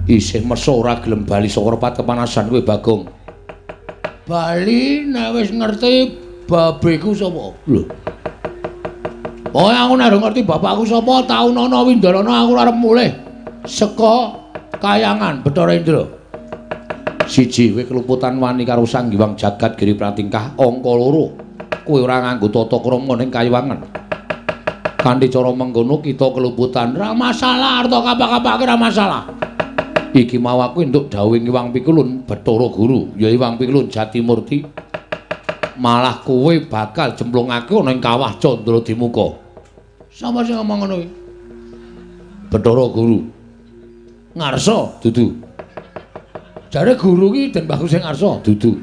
Isih meso ora gelem bali saka repat kepanasan kowe Bagong. Bali nek wis ngerti babeku sapa? Lho. Pokoke aku nek ngerti bapakku sapa, taunana windalana aku arep mulih saka kayangan Bathara Indra. Siji, kowe keluputan wani karo Sang Hyang Jagat Giri Pratingkah. Angka loro, kowe ora nganggo tata krama ning kayiwangan. Kanthi cara mengkono kita keluputan ora masalah, arta kapak-kapake ora masalah. Iki mau aku entuk dawuhing Hyang Pikulun Bathara Guru, ya Hyang Pikulun Jatimurti. Malah kowe bakal jemplungake ana ing kawah Candra Dimuka. Sapa sing ngomong ngono kuwi? Bathara Guru. Ngarsa dudu. Jare guru ki Den Bagus sing ngarsa dudu.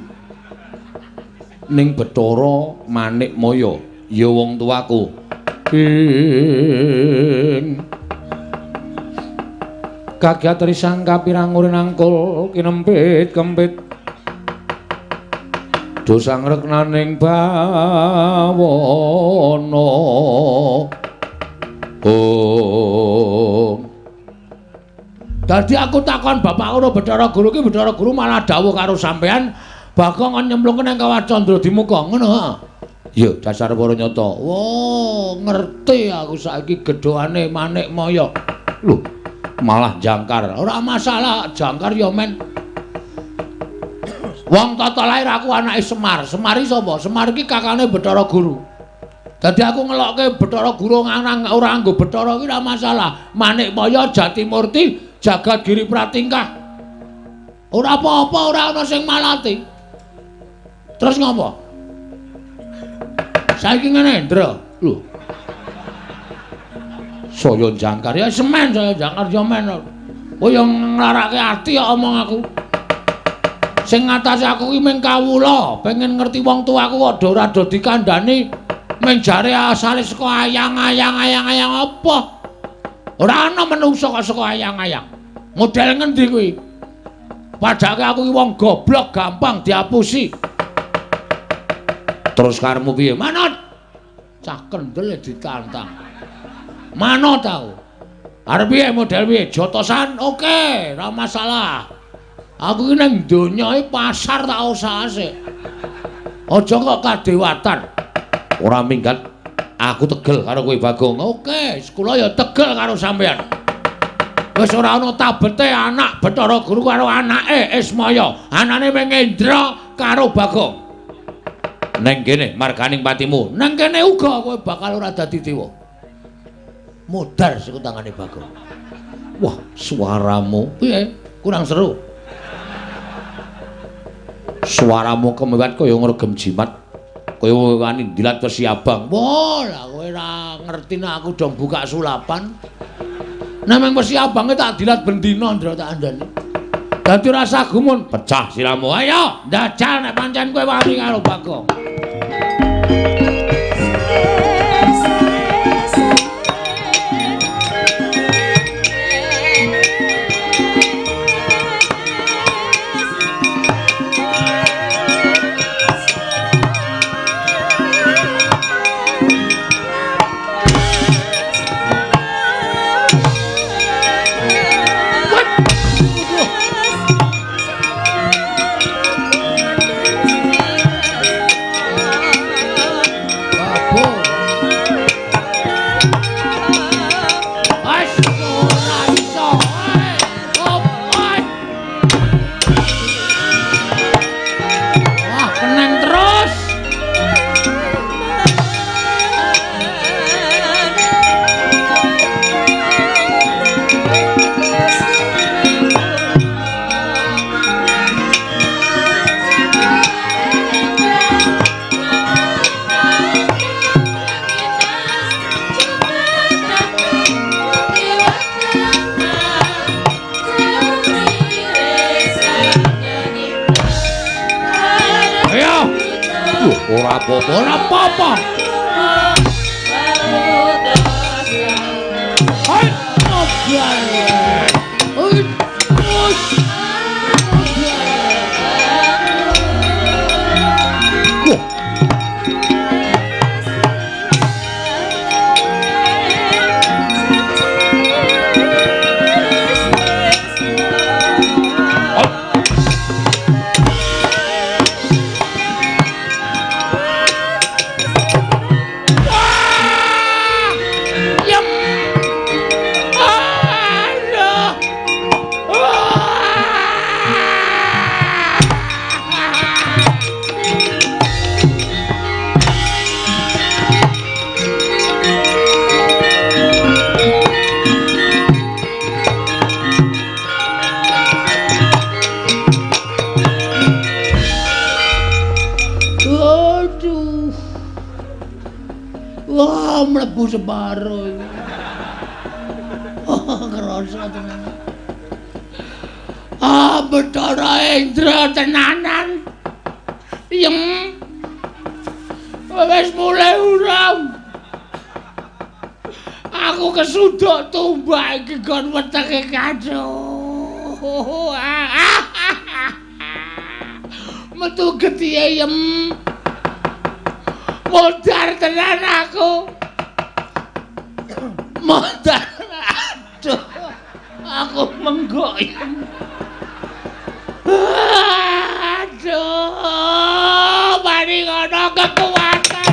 Ning Bathara Manikmaya ya wong tuaku. Ing kagiat risang kapirang urin angkul kinempit kempit dosa ngreknaning bawana. Oh, dadi aku takon bapak ngono Bathara Guru ki, Bathara Guru malah dawuh karo sampean Bagong kon nyemplungke nang kawah Candra Dimuka ngono ha. Ya dasar para nyata. Wah, ngerti aku saiki gedhokane Manikmaya. Lho, malah jangkar. Ora masalah, jangkar ya men. Wong tata lahir aku anake Semar. Semar iki sapa? Semar iki kakane Bathara Guru. Dadi aku ngelokke Bathara Guru nganang ora nganggo Bathara iki ora masalah. Manikmaya Jatimurti Jagat Giri Pratingkah. Ora apa-apa, ora ana sing malati. Terus ngopo? Saiki ngene, Ndra. Lho. Saya jangkar ya semen, saya jangkar ya men. Kowe yo nglarake ati kok omong aku. Sing ngatasi aku ki mung kawula, pengen ngerti wong tuaku kok do ora do dikandhani mung jare asale saka ayang-ayang apa. Ora ana menungsa kok saka ayang-ayang. Model ngendi kuwi? Padake aku ki wong goblok gampang diapusi. Terus karepmu piye? Manut. Cah kendel ditantang. Manut tau. Arep piye model piye? Jotosan oke, ora masalah. Aku ki nang donya iki pasar tak usahase. Aja kok kadewatan. Ora minggat. Aku tegel karo kowe Bagong. Oke, kula ya tegel karo sampean. Wis ora ana tabete anak Bathara Guru karo anake Ismaya. Anane mung Indra karo Bagong. Neng kene marganing patimu. Neng kene uga kowe bakal ora dadi dewa. Modar siku tangane Bagong. Wah, suaramu piye? Kurang seru. Suaramu kemewat kaya ngregem jimat. Kaya wani ndilat wesi abang. Wah, lah kowe ora ngerti nek aku dong buka sulapan. Nek mung wesi abange tak dilat bendina Ndra tak andani. Dadi rasa gumun, pecah siramu. Ayo, njajal nek pancen kowe wani karo Bagong. Ora apa-apa, ora apa-apa. Hai, mlebu separo iki. Oh, kerasa tenan. Ah, Bathara Indra tenanan. Yem. Wis mulai urung. Aku kesuduk tumbak iki gon wetenge kaco. Metu getihe yem. Modar tenan aku. Modar. Aduh. Aku menggok. Aduh, mari ngono kekuatan.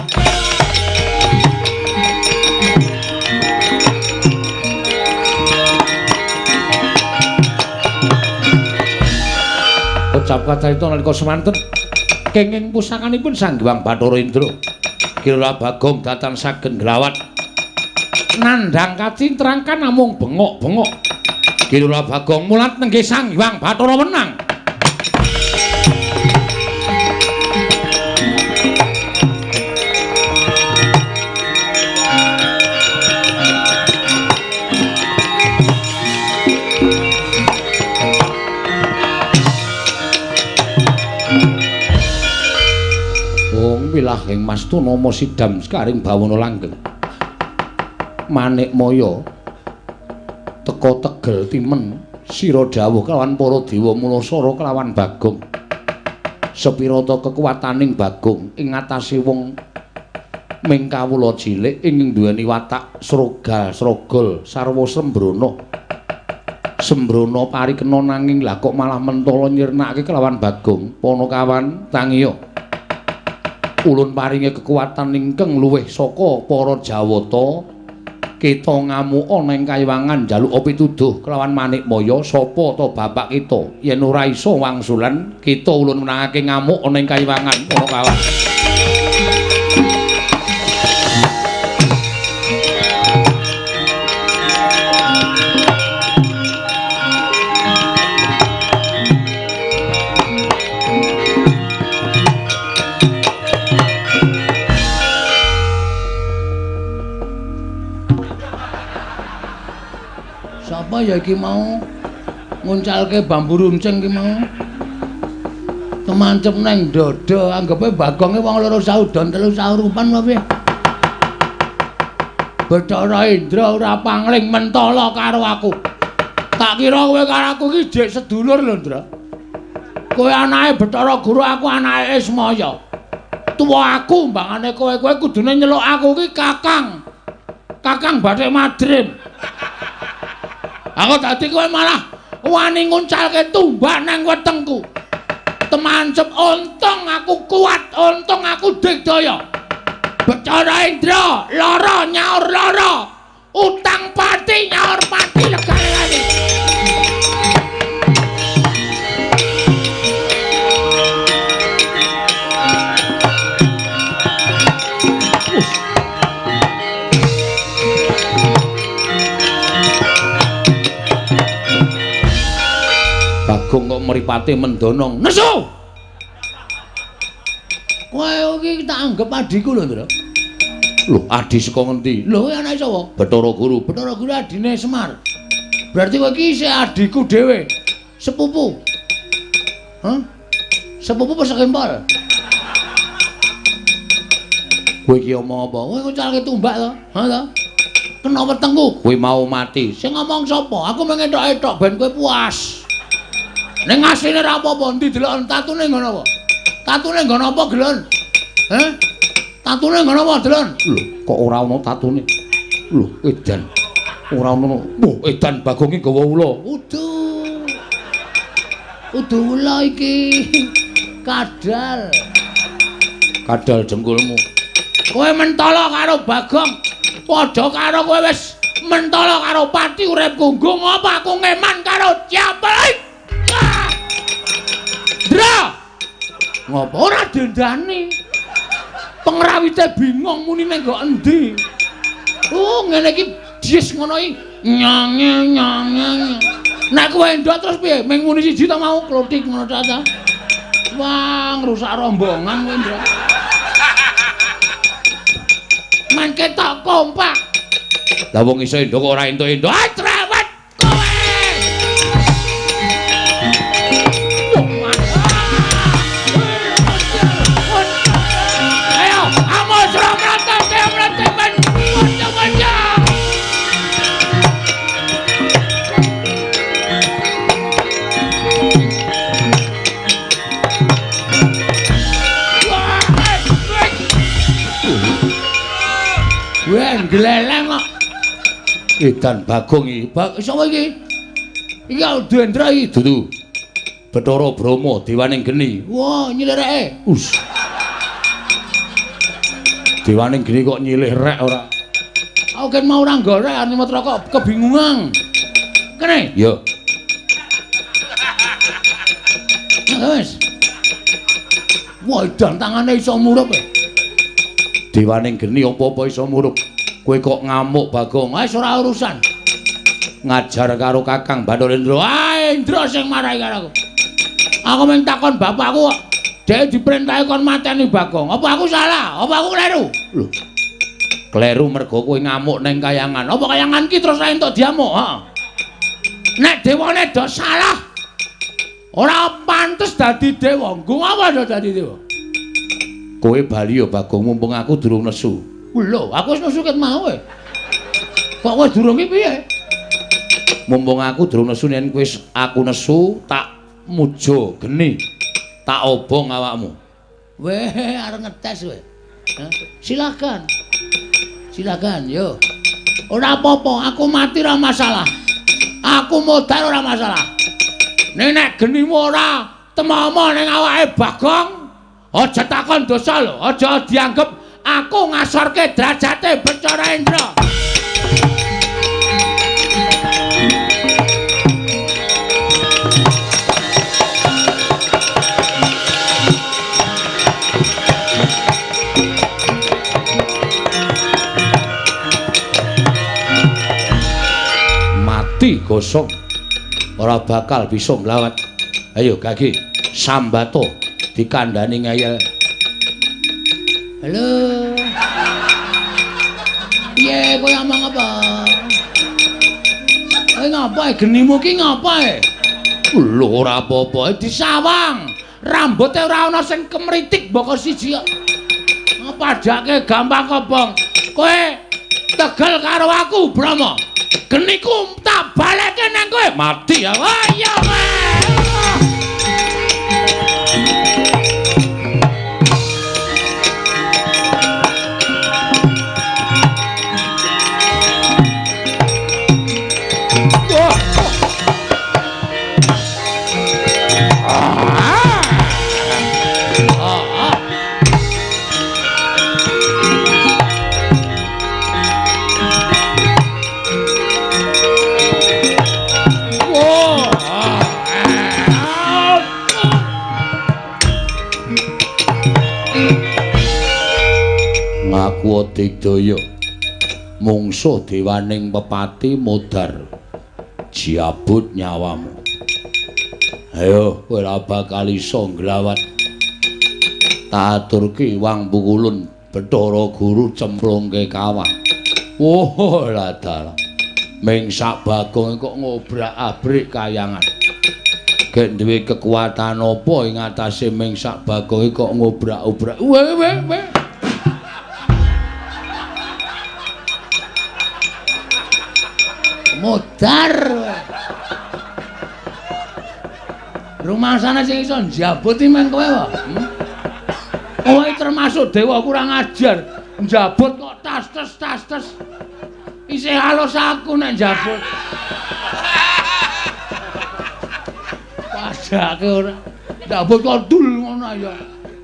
Ucap kacarita nalika semanten kenging pusakanipun Sang Hyang Bathara Indra. Kira Bagong datan saged nglawat nandhang kacintrangkan namung bengok-bengok. Kira Bagong mulat nenggih Sang Hyang Bathara wenang. Wilahing mastuna sidam sekaring bawana langgeng. Manik maya teka tegel timen sira dawuh kelawan para dewa mulasara kelawan Bagong. Sepirata kekuwataning Bagong ing ngatasé wong ming kawula cilik ing duweni watak srogal srogol sarwa sembrana. Sembrana parikena nanging lah kok malah mentala nyirnakake kelawan Bagong. Panakawan tangiya. Ulun paringi kekuatan ingkang luwih saka para Jawata. Kita ngamuka nang kayiwangan njaluk pituduh kelawan Manikmaya sapa ta bapak kita yen ora iso wangsulan kita ulun menangake ngamuk nang kayiwangan para kawan. Sapa ya iki mau nguncalke bambu runcing iki mau? Kemancep nang dada, anggepe Bagonge wong loro saudon telu saurupan apa piye? Bathara Indra ora pangling mentala karo aku. Tak kira kowe karo aku iki jek sedulur lho, Ndra. Kowe anake Bathara Guru, aku anake Ismaya. Tuwa aku mbangane kowe, kowe kudune nyeluk aku iki Kakang. Kakang Bathik Madrim. Aku dadi kowe malah wani nguncalke tumbak nang wetengku. Temancep untung aku kuat, untung aku digdaya. Bathara Indra lara nyaur lara, utang pati nyaur pati legane. Bagong kok mripate mendonong. Nesu. Kowe iki tak anggep adhiku lho, Ndra. Lho, adhi saka ngendi? Lho, kowe anake sapa? Bathara Guru. Bathara Guru adine Semar. Berarti kowe iki isih adhiku dhewe. Sepupu. Hah? Sepupu apa sekempol? Kowe iki omong apa? Kowe ngucalke tumbak to? Ha to? Kena wetengku, kowe mau mati. Sing ngomong sapa? Aku mung entok-entok ben kowe puas. Ning asline ora apa-apa, endi deloken tatune nggon apa? Tatune nggon apa, Gelon? Heh? Tatune nggon apa, Delon? Lho, kok ora ana tatune? Lho, edan. Ora ana. Wah, edan Bagong iki gawa ula. Udu. Udu ula iki. Kadal. Kadal jengkulmu. Kowe mentala karo Bagong. Padha karo kowe wis mentala karo pati uripku. Nggo ngapa aku ngeman karo siapa? Ndra. Ngapa ora dendani? Pengrawite bingung muni ning nggo endi. Oh, ngene iki jis ngono iki. Nyange nyange. Nek kowe endok terus piye? Ming muni siji ta mau klothik ngono ta ta. Wah, ngrusak rombongan kowe, Ndra. Mangke tak kompak. Lah wong iso endok kok ora entuk-entuk. Ah, trawat kowe. Ayo, amos ramrata ramrata ben. Waca-waca. Wah, gleleng kok. Edan Bagong iki. Sapa iki? Iki Dendra iki dudu. Bathara Brahma dewaning geni. Wah, nyilih reke. Us. Dewaning geni kok nyilih rek ora. Aku kan mau ora nggorek arep nyemot rokok kebingungan. Kene? Yo. Wis. Wah, edan tangane iso murup. Dewaning geni apa-apa iso murup. Kowe kok ngamuk Bagong? Wis ora urusan. Ngajar karo Kakang Bathara Indra. Ah, Indra sing marahi karo aku. Aku mung takon bapakku kok. Dhek diperintahi kon mateni Bagong. Apa aku salah? Apa aku kleru? Lho. Kleru mergo kowe ngamuk ning kayangan. Apa kayangan ki terus ra entuk diamuk? Heeh. Nek dewane do salah, ora pantes dadi dewa. Nggo apa do dadi dewa? Kowe bali ya Bagong, mumpung aku durung nesu. Lho, aku wis nesu ket mau e. Kok kowe durung iki piye? Mumpung aku durung nesu, yen kowe aku nesu tak mujo geni. Tak obong awakmu. Weh, arep ngetes kowe. Silakan. Silakan, yo. Ora apa-apa, aku mati ora masalah. Aku modar ora masalah. Nek genimu ora temomo ning awake Bagong, aja takon dosa lho, aja dianggep aku ngasorke derajate Bathara Indra. Mati gosong, ora bakal bisa nglawat. Ayo gage sambato dikandani ngeyel. Halo. Piye kowe omong apa? Kowe ngapa genimu ki ngapa e? Lho ora apa-apa, disawang. Rambuté ora ana sing kemritik mboko siji kok. Padhake gampang kobong. Kowe tegel karo aku, Brahma. Geniku tak balekke nang kowe. Mati ya. Wah, iya kowe. Ngaku digdaya mungsuh dewaning pepati modar jiabut nyawamu. Ayo kowe ora bakal iso nglawat. Tak aturke wang pukulun Bathara Guru cemplungke kawah. Wah, lah dalah. Ming sak Bagong kok ngobrak-abrik kayangan. Gek duwe kekuatan apa ing atase ming sak Bagong kok ngobrak-obrak. Weh weh weh. Modar. Rumangsane sing iso njabut iki men kowe wae. Kowe termasuk dewa kurang ajar. Njabut kok tas tes tas tes. Isih halus aku nek njabut. Padake ora. Njabut kok dul ngono ya.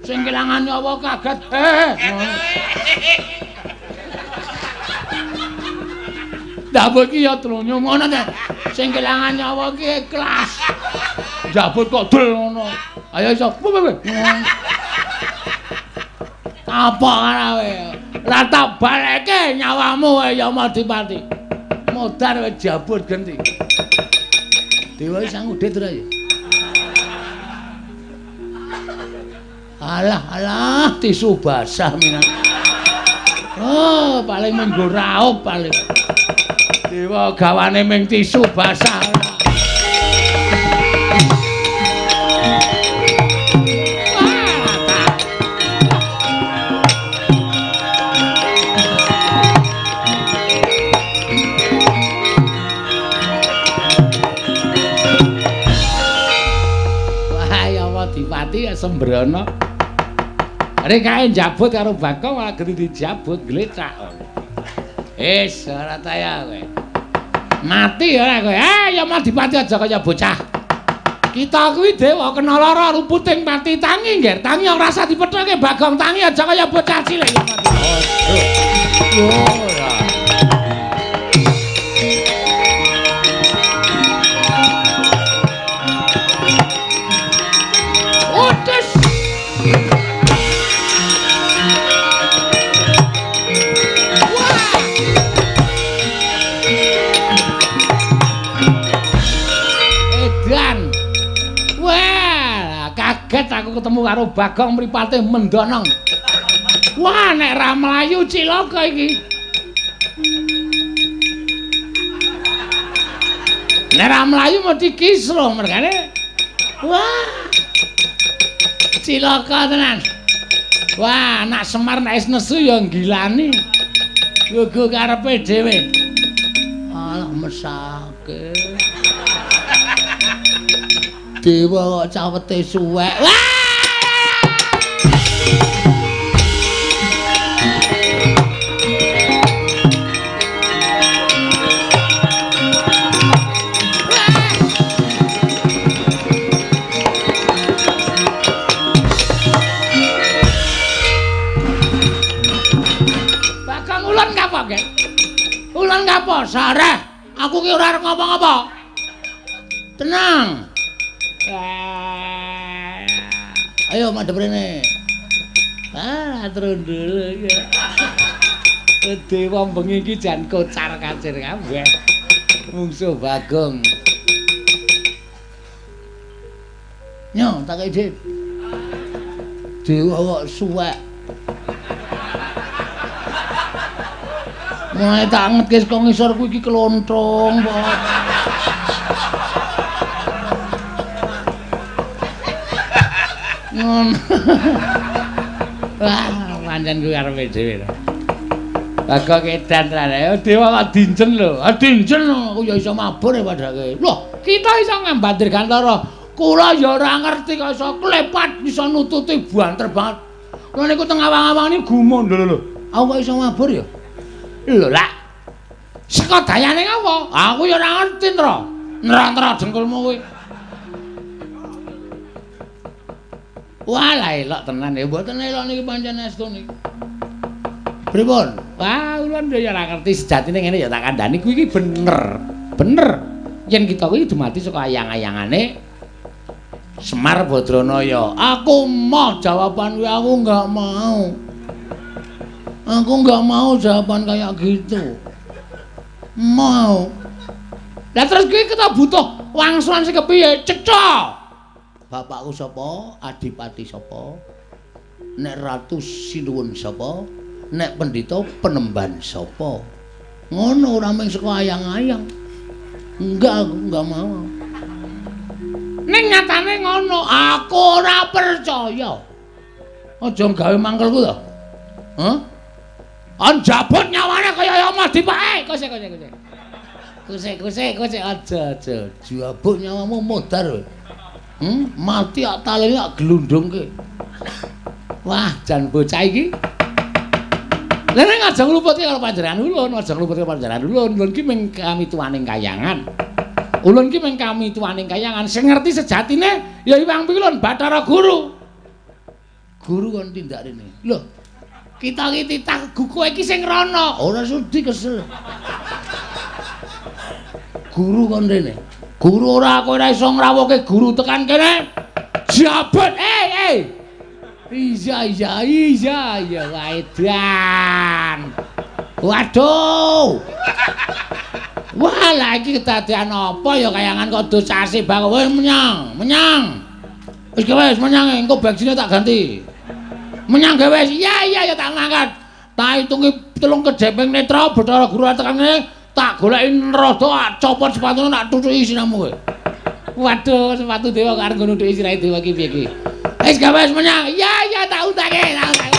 Sing kelangan nyawa kaget. Njabut ki ya trunyo ngono ta. Sing kelangan nyawa ki ikhlas. Njabut kok dul ngono. Ayo iso. Apa karawe? Lah tak baleke nyawamu ya Madipati. Modar wis jabut genti. Dewa iki sang udit ora ya? Alah alah tisu basah minan. Oh, paling minggu raup paling. Dewa gawane ming tisu basah. Dipati sembrono. Rek kae njabut karo Bagong malah genti dijabut glecak. Wis ora taya kowe. Mati ora kowe. Ah ya Madipati aja kaya bocah. Kita kuwi dewa kena lara ruputing pati tangi ngger. Tangi ora usah dipethoke Bagong tangi aja kaya bocah cilik ya Mati. Ora. Kaget aku ketemu karo Bagong mripate mendonong. Wah, nek ra mlayu cilaka iki. Nek ra mlayu mesti kisruh mergane. Wah. Cilaka tenan. Wah, anak Semar nek wis nesu ya nggilani. Gugu karepe dhewe. Alah mesake. Dewa kok cawete suwek. Wah! Bagong ulun kapok, Gek? Ulun kapok, sareh. Aku ki ora arep ngapa-ngapa. Tenang. Ayo madhep rene. Ah, trundul ya. Dewa bengi iki jan kocar kacir kabeh. Mungsuh Bagong. Nyo, tak kei dhit. Dewa kok suwek. Mulai tak angetke saka ngisor kuwi iki klonthong kok. Ngono. Wah, pancen kuwi karepe dhewe to. Bagong edan tenan. Ayo dewa kok dinjen lho. Ah dinjen aku ya iso mabur ya padake. Loh, kita iso ngambat Dirgantara. Kula ya ora ngerti kok iso klepat iso nututi banter banget. Kula niku teng awang-awang niku gumun lho lho. Aku kok iso mabur ya? Lho lak. Saka dayane ngapa? Aku ya ora ngerti, Nra. Nra-nra dengkulmu kuwi. Wah, lah elok tenan ya. Mboten elok niki pancen estu niki. Pripun? Wah, kula ya ora ngerti sejatine ngene ya tak kandhani kuwi iki bener. Bener. Yen kita kuwi dumadi saka ayang-ayangane Semar Badranaya. Aku moh jawaban kuwi, aku enggak mau. Aku enggak mau jawaban kayak gitu. Mau. Lah terus kuwi kita butuh wangsulan sing kepiye? Cetha. Bapakku sapa? Adipati sapa? Nek ratu sinuwun sapa? Nek pendhita penemban sapa? Ngono ora mung saka ayang-ayang. Enggak, aku enggak mau. Ning nyatane ngono, aku ora percaya. Aja gawe mangkelku to. Hah? Anjabut nyawane kaya ya Madipake. Kose kose kose. Kusik aja aja. Jabuk nyawamu modar. Mati ak talene ak glundungke. Wah, jan bocah iki. Lha nek aja ngluputke karo panjenengan ulun, aja ngluputke panjenengan ulun. Ulun ki mung kamituwaning kayangan. Ulun ki mung kamituwaning kayangan. Sing ngerti sejatine ya Hyang Pikulun Bathara Guru. Guru kon tindak rene. Lho, kita iki titah kowe iki sing rono. Ora sudi kesel. Guru kon rene. Guru ora kowe ora iso ngrawuhke guru tekan kene. Jabet. Iya iya waedan. Waduh. Wah, lah iki kedadean apa ya kayangan kok dosase bang. Wis menyang. Wis wis menyang engko bensinnya tak ganti. Menyang gawe wis. Iya ya tak ngangkat. Tak hitungi 3 kedeping netra Bathara Guru tekan kene tak goleki rada copot sepatune tak tutuki siramu kowe. Waduh, sepatu dewa kok arep nutuki sirahe dewa iki piye iki? Wis gawe wis menyang. Iya tak utake, tak utake.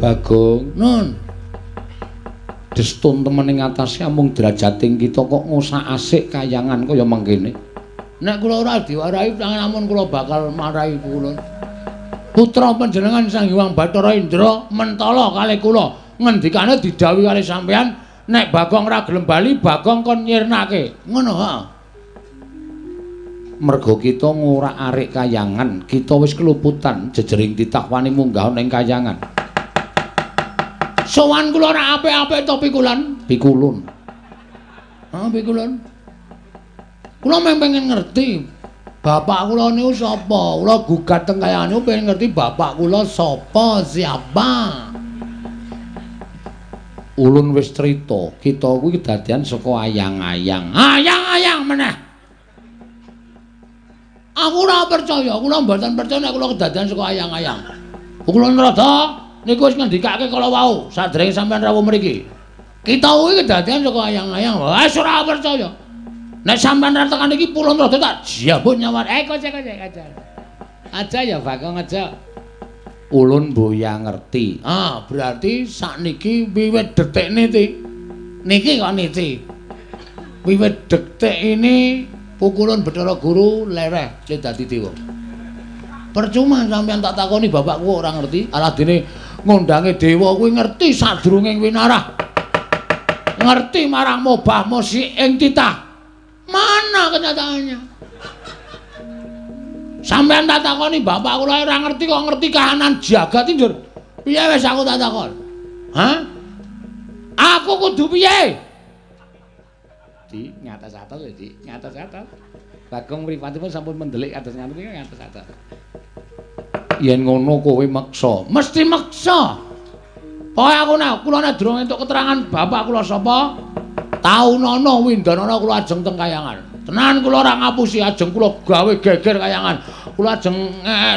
Bagong, nun. Destun temen ing atase amung derajating kita kok ngosak-asik kayangan kaya mangkene. Nek kula ora diwarahi amun kula bakal marahi kula. Putra panjenengan Sang Hyang Bathara Indra mentala kalih kula. Ngendikane didhawuhi kalih sampeyan nek Bagong ora gelem bali Bagong kon nyirnake. Ngono ha. Merga kita ngorak-arik kayangan, kita wis keluputan jejering titah wani munggah ning kayangan. Sowan kula ora apik-apik to pikulan? Pikulun. Ha pikulun. Kula mung pengen ngerti bapak kula niku sapa? Kula gugat teng kayangan niku pengen ngerti bapak kula sapa, siapa. Ulun wis crita, kita kuwi kedadian saka ayang-ayang. Ayang-ayang meneh. Aku ora percaya, kula mboten percaya nek kula kedadian saka ayang-ayang. Kula rada niku wis ngendikake kala wau sadèrènge sampeyan rawuh mriki. Kita kuwi kedadian saka ayang-ayang. Wis ora percaya. Nek sampeyan ra tekan iki pulun rada tak jabut nyawa. Kocek aja. Aja ya Bagong aja. Ulun boya ngerti. Ah, berarti sakniki wiwit detik niki. Niki kok niki. Wiwit detik ini pukulun Bathara Guru lereh le dadi dewa. Percuma sampeyan tak takoni bapakku ora ngerti. Aladene ngondange dewa kuwi ngerti sadurunge winarah. Ngerti marang mobah mosi ing titah. Mana kenyataannya? Sampeyan tak takoni bapak kula ora ngerti kok ngerti kahanan jagat njur. Piye wis aku tak takon? Hah? Aku kudu piye? Di ngatas-atas ya, Di, ngatas-atas. Bagong mripatipun sampun mendelik kados ngaten iki ngatas-atas. Yen ngono kowe meksa, mesti meksa. Pokoke aku nek kula nek durung entuk keterangan bapak kula sapa, taunana windanana kula ajeng teng kayangan. Tenan kula ora ngapusi, ajeng kula gawe geger kayangan. Kula ajeng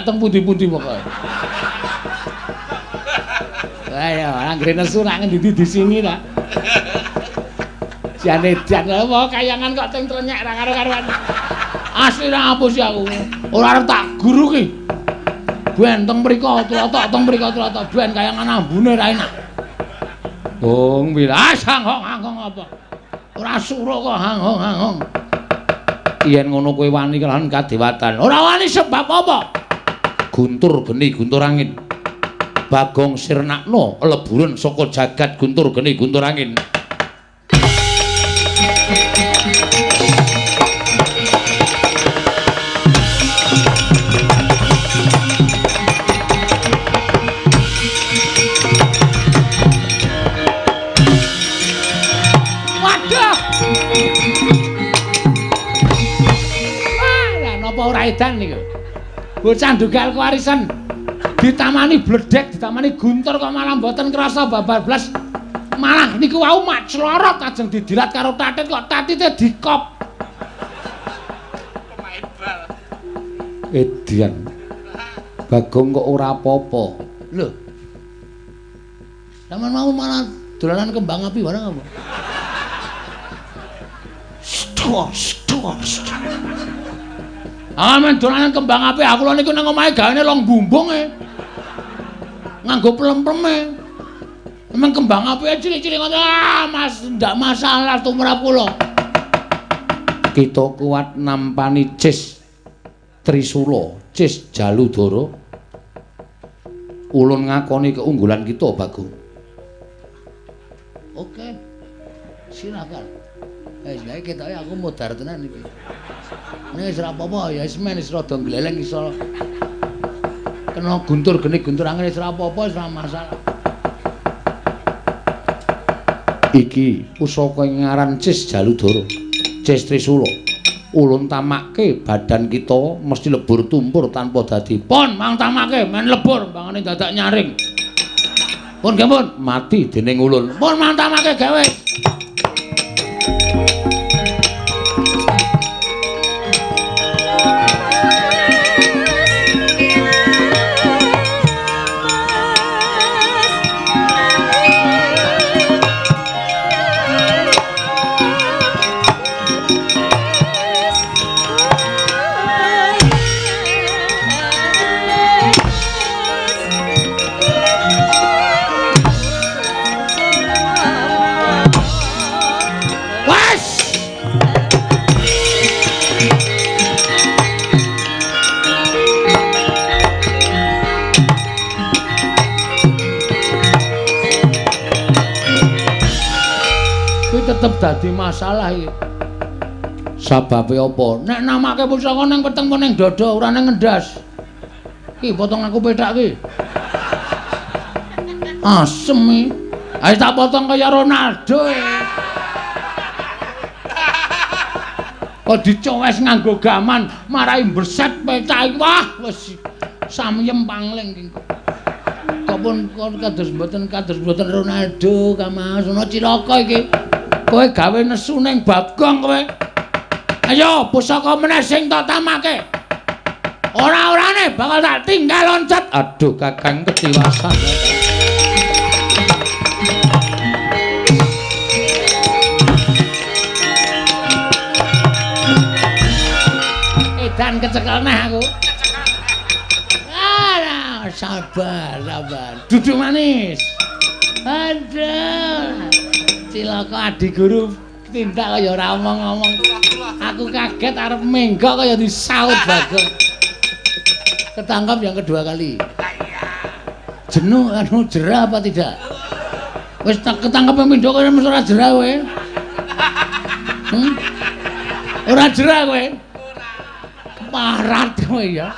teng pundi-pundi pokoke. Lah ya, anggere nesu rak ngendi disingi ta. Jane jan apa kayangan kok teng trenyek ra karo-karuan. Asli ra ngapusi aku. Ora arep tak guru ki. Ben teng mriko tlotok teng mriko tlotok ben kayangan ambune ra enak. Bung wilas hanghong-hanghong apa? Ora suruh kok hanghong-hanghong. Yen ngono kowe wani kelawan kadewatan. Ora wani sebab apa? Guntur geni guntur angin. Bagong sirnakno leburen saka jagat guntur geni guntur angin. Edan niku. Bocah ndugal kewarisan ditamani bledek, ditamani guntur kok malah mboten krasa babar blas. Malah niku wau mak clorot ajeng didilat karo tatit kok tatite dikop. Pemain bal. Edian. Bagong kok ora apa-apa. Lho. Sampeyan mau malah dolanan kembang api barang apa? Stop, stop, stop. Ah, men dolanan kembang api aku lho niku nang omahe gawane long bumbung e. Nganggo plem-pleme. Emang kembang api cilik-cilik ngono. Ah, Mas, ndak masalah tumrap kula. Kita kuat nampani Cis Trisula, Cis Jaludara. Ulun ngakoni keunggulan kita, Bagong. Oke. Silakan. Wis lha ketoke aku modar tenan iki. Nek wis ora apa-apa ya wis men wis rada gleleng iso. Kena guntur geni guntur angin wis ora apa-apa wis ora masalah. Iki pusaka ing ngaran Cis Jaludara, Cis Trisula. Ulun tamake badan kita mesti lebur tumpur tanpa dadi. Pun mang tamake men lebur mbangane dadak nyaring. Pun nggih pun mati dening ulun. Pun mang tamake gawe. Tetep dadi masalah iki. Sababe apa? Nek namake pusaka nang weteng apa nang dada ora nang ngendas. Ki potong aku pethak ki. Asem iki. Ayo tak potong kaya Ronaldo. Kok dicowes nganggo gaman marai mbreset pethak iki. Wah, wis samyem pangling iki. Kok pun kados mboten Ronaldo Kamas ana cilaka iki. Kowe gawe nesu ning Bagong kowe. Ayo pusaka meneh sing tak tamake. Ora-orane bakal tak tinggal loncat. Aduh Kakang ketiwasan. Edan kecekel neh aku. Ah, sabar, sabar. Duduk manis. Aduh. Cilaka adi guru tindak kaya ora omong-omong. Aku kaget arep menggok kaya disaut Bagong. Ketangkap yang kedua kali. Jenuh anu jerah apa tidak? Wis tak ketangkep pindho kaya mesti ora jerah kowe. Ora jerah kowe. Parat kowe ya.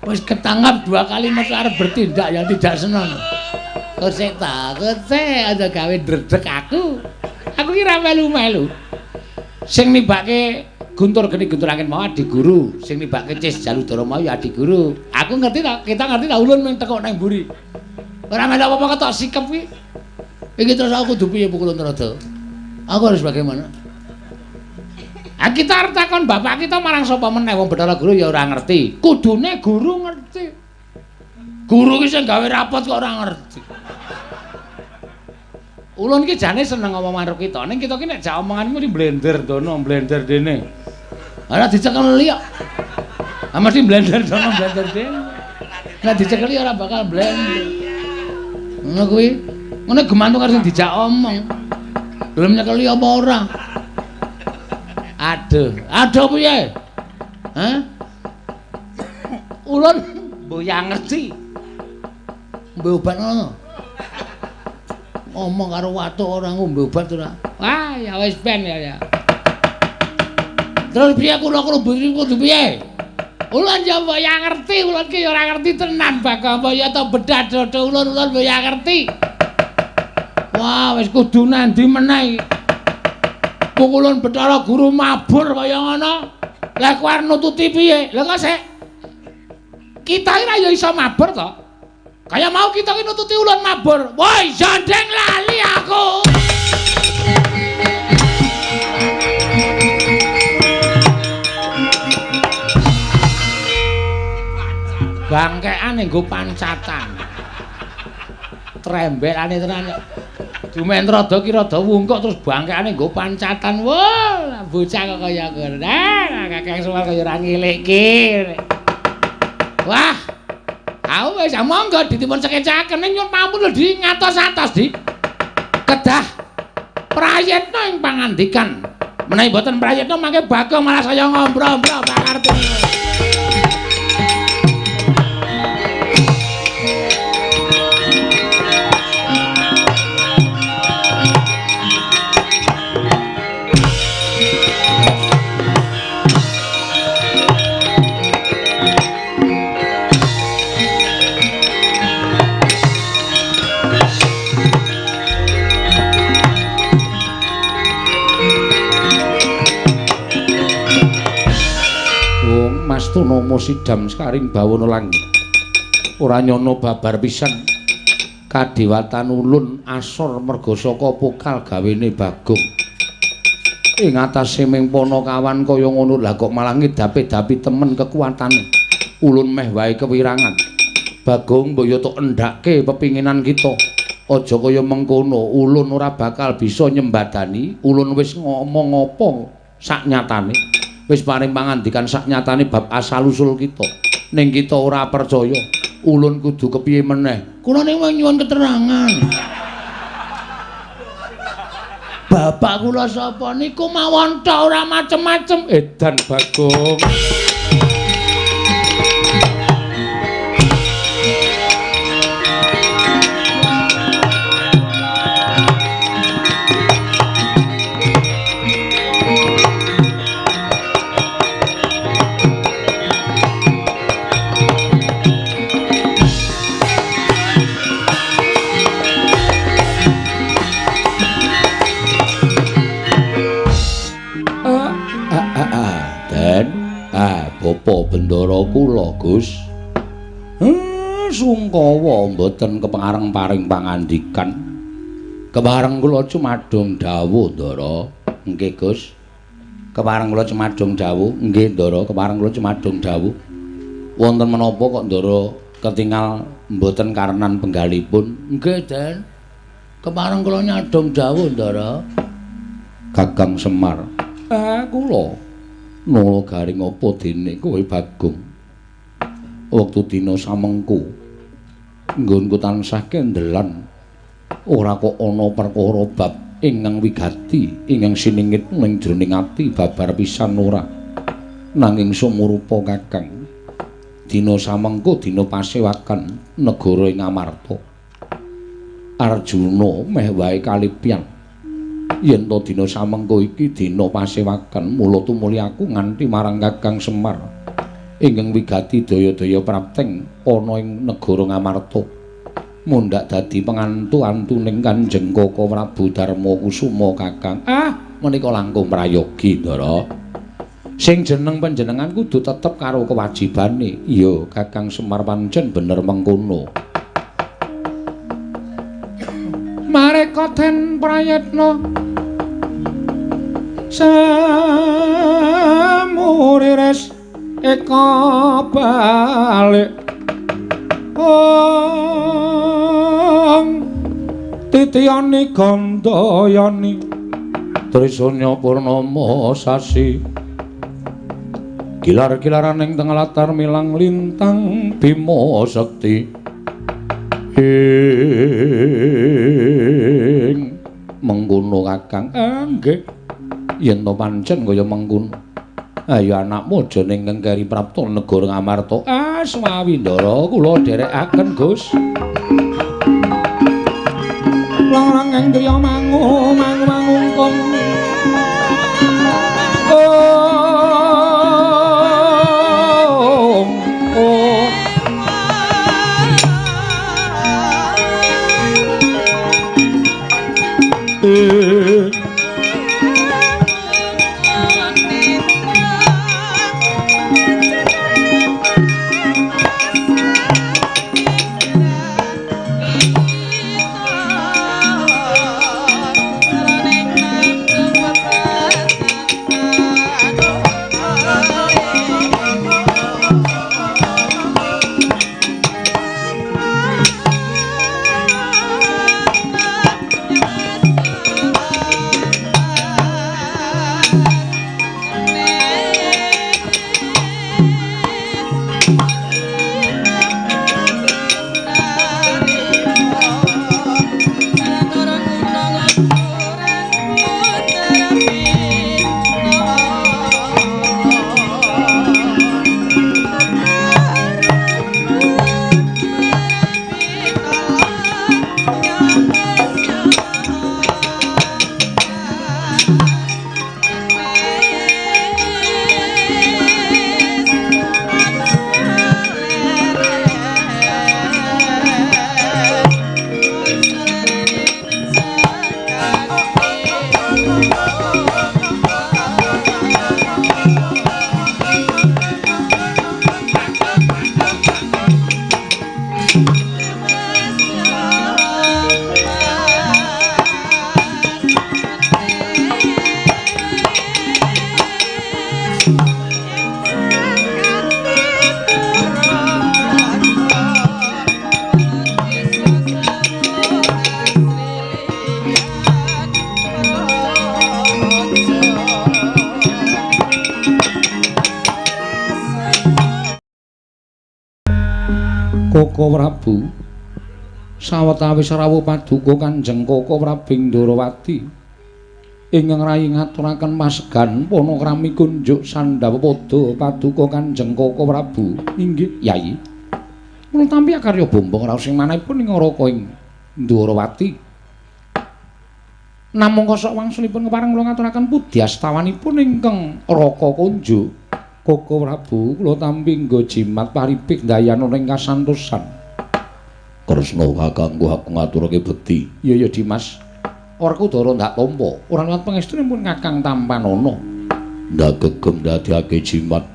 Wis ketangkap dua kali mesti arep bertindak yang tidak seneng. Kok sik ta, kok sik aja gawe ndredeg aku. Aku ki ra melu-melu. Sing nibake guntur geni guntur angin mau adi guru, sing nibake Cis Jaludara mau ya adi guru. Aku ngerti ta, kita ngerti ta ulun mung tekuk nang mburi. Ora melu apa-apa ketok sikep ki. Iki terus aku kudu piye Pukulun Narada? Aku harus bagaimana? Ah kita arep takon bapak kita marang sapa meneh wong Bathara Guru ya ora ngerti. Kudune guru ngerti. Guru ki sing gawe rapot kok ora ngerti. Ulun ki jane seneng ngomong karo kita. Ning kita ki nek jak omongan mesti blender dono, blender dene. Ora dicekeli kok. Ah mesti blender dono, blender dene. Nek dicekeli ora bakal blender. Ngono kuwi. Ngono gemantung karo sing dijak omong. Gelem nyekeli apa ora? Aduh, aduh piye? Hah? Ulun mboyang ngerti. Ngombe obat ngono. Ngomong karo watuk ora ngombe obat ora. Wah, ya wis ben ya. Terus piye kula kudu piye? Ulun ya mboyang ngerti, ulun ki ya ora ngerti tenan Bagong ya ta bedah dodo ulun ulun mboyang ngerti. Wah, wis kudu nandi meneh iki. Pukulun Bathara Guru mabur kaya ngono. Lah kowe arep nututi piye? Lah kok sik. Kita ora ya iso mabur to. Kaya mau kita ki nututi ulun mabur. Woi, jandeng lali aku. Bangkean nggo pancatan. Trembelane tenan kok. Dumen rada ki rada wungkuk terus bangkeane nggo pancatan. Wah, bocah kok kaya ngono. Nah, Kakang Semar kaya ora ngilikke. Wah. Aku wis monggo ditimpun sekecaken ning nyuwun pampun lho di ngatos-atos di. Kedah prayitna ing pangandikan. Menawi mboten prayitna mangke Bagong malah saya ngombro-ombro pakarti. Mastunomo sidam sekaring bawana langit. Ora nyono babar pisan. Kadewatan ulun asor merga saka pokal gawene Bagong. Ing atase ming panakawan kaya ngono lah kok malah ngedapi-dapi temen kekuatane. Ulun meh wae kewirangan. Bagong mbok yo tok endhake pepinginan kita. Aja kaya mengkono, ulun ora bakal bisa nyembadani. Ulun wis ngomong apa sak nyatane. Wis paring pangandikan sak nyatane bab asal usul kita. Ning kita ora percaya. Ulun kudu kepiye meneh? Kula ning nyuwun keterangan. Bapak kula sapa niku mawon tok ora macem-macem. Edan Bagong. Bapa Bendara kula, Gus. Sungkawa mboten kepareng paring pangandikan. Kepareng kula cumadung dawuh, Ndara. Nggih, Gus. Kepareng kula cumadung dawuh. Nggih, Ndara, kepareng kula cumadung dawuh. Wonten menapa kok Ndara ketingal mboten karenan penggalipun? Nggih, Den. Kepareng kula nyadong dawuh, Ndara. Kakang Semar. Kula nala garing apa dene kowe Bagong? Wektu dina samengko nggonku tansah kendelan. Ora kok ana perkara bab ingkang wigati ingkang siningit ning jroning ati babar pisan ora. Nanging sumurupa Kakang, dina samengko dina pasewakan negara ing Amarta. Arjuna meh wae kalipyan. Yen to dina samengko iki dina pasewakan, mula tumuli aku nganti marang Kakang Semar ingkang wigati daya-daya prapteng ana ing negara Ngamarta. Mundhak dadi pengantu-antuning Kanjeng Kaka Prabu Darma Kusuma Kakang. Ah, menika langkung prayogi, Ndara. Sing jeneng panjenengan kudu tetep karo kewajibane. Iya, Kakang Semar pancen bener mengkono. Mareka den prayitna samurires eka balik ong titiyani gandayani trisanya purnama sasi gilar-gilaran ing tengah latar milang lintang bima sekti ing mengkono Kakang. Nggih, yen to pancen kaya mengkono. Ayo anakmu aja ning ngengkeri prapta negara Ngamarta. Ah, swawi Ndara, kula dherekaken, Gus. Larang ing griya mangu mangu mangungkung. Oh, oh. Koko Prabu, sawetawis rawuh paduka Kanjeng Koko Prabu ing Ndorowati ingkang rayi ngaturaken pasegan panakrami kunjuk sandhawa pada paduka Kanjeng Koko Prabu. Inggih, Yayi. Kula tampi akarya bombong raos ing manahipun ing Raka ing Ndorowati. Namung kosok wangsulipun kepareng kula ngaturaken pudyastawanipun ingkang Raka kunjuk. Koko Prabu, kula tampi nggo jimat paripik ndayana ing kasantosan. Kresna kakangku aku ngaturake bekti. Iya ya Dimas. Werkudara ndak tampa. Ora liwat pangestunipun Kakang tampanana. Ndak gegem ndadekake jimat.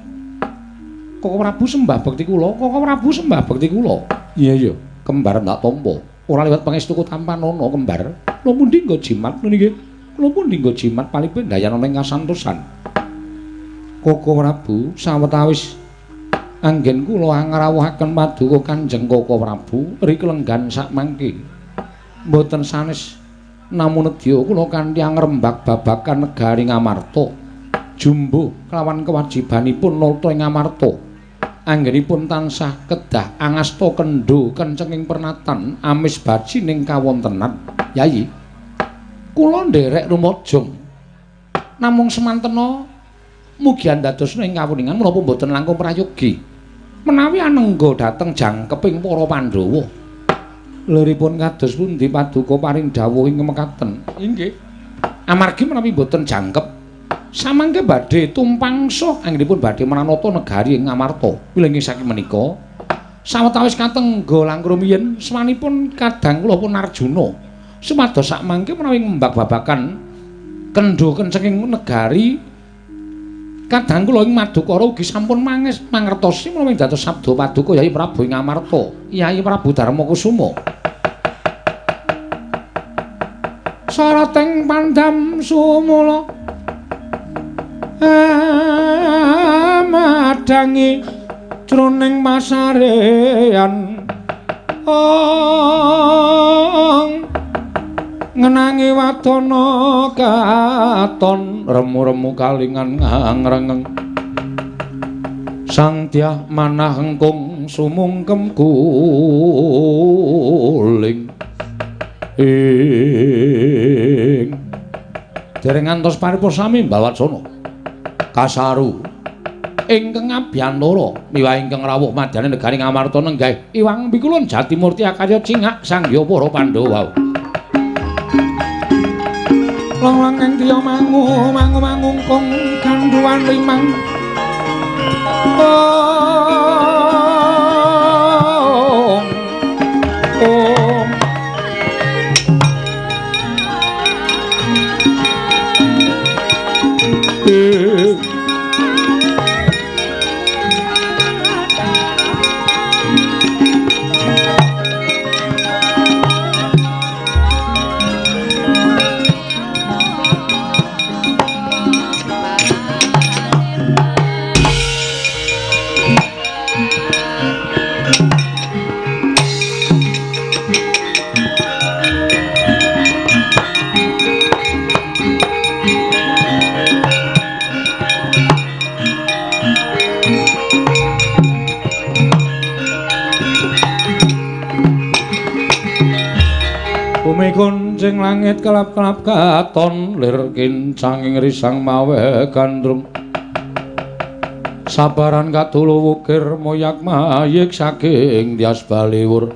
Koko Prabu sembah bekti kula, Koko Prabu sembah bekti kula. Iya ya, kembar ndak tampa. Ora liwat pangestuku tampanana kembar. Kula pundi nggo jimat niki? Kula pundi nggo jimat palipun ndayana ing kasantosan. Koko Prabu, sawetawis anggen kula angrawuhaken paduka Kanjeng Koko Prabu riklenggan sakmangke. Mboten sanes namung nedya kula kanthi angrembak babagan negari Ngamarta. Jumbuh kelawan kewajibanipun nata ing Ngamarta. Anggenipun tansah kedah angasta kendho kencenging pernatan amis baji ning kawontenan. Yayi, kula nderek rumajung. Namung semantena mugi andadosna ing kawuningan menapa mboten langkung prayogi menawi anengga dhateng jangkeping para Pandhawa. Liripun kados pundi paduka paring dawuh ing mekaten? Inggih. Amargi menawi mboten jangkep samangke badhe tumpangsuh anggenipun badhe mranata negari ing Ngamarta. Wilujeng saking menika sawetawis katengga langkung rumiyin swanipun kadang kula pun Arjuna supados sakmangke menawi ngembak babagan kendho kencenging negari kadang kula ing Madukara ugi sampun mangertosi menawi dados sabda paduka Yayi Prabu ing Ngamarta, Yayi Prabu Darmakusuma. Sarating pandam sumula madangi jroning pasarean ong ngenangi wadana katon remu-remu kalingan ngrengeng sang dyah manah engkung sumungkem guling ing dereng ngantos paripurna sami Mbawacana kasaru ingkang abiyantara miwah ingkang rawuh madyane negari Ngamarta nenggah Iwang Pikulun Jatimurti akarya cingak sangya para Pandhawa. Long-long ing tiya mangu mangu mangungkung gandhuwan limang ong ong Bumi kuncing langit kelap-kelap katon lir kincanging risang mawe gandrung sabaran katulu wukir moyak mayik saking tias baliwur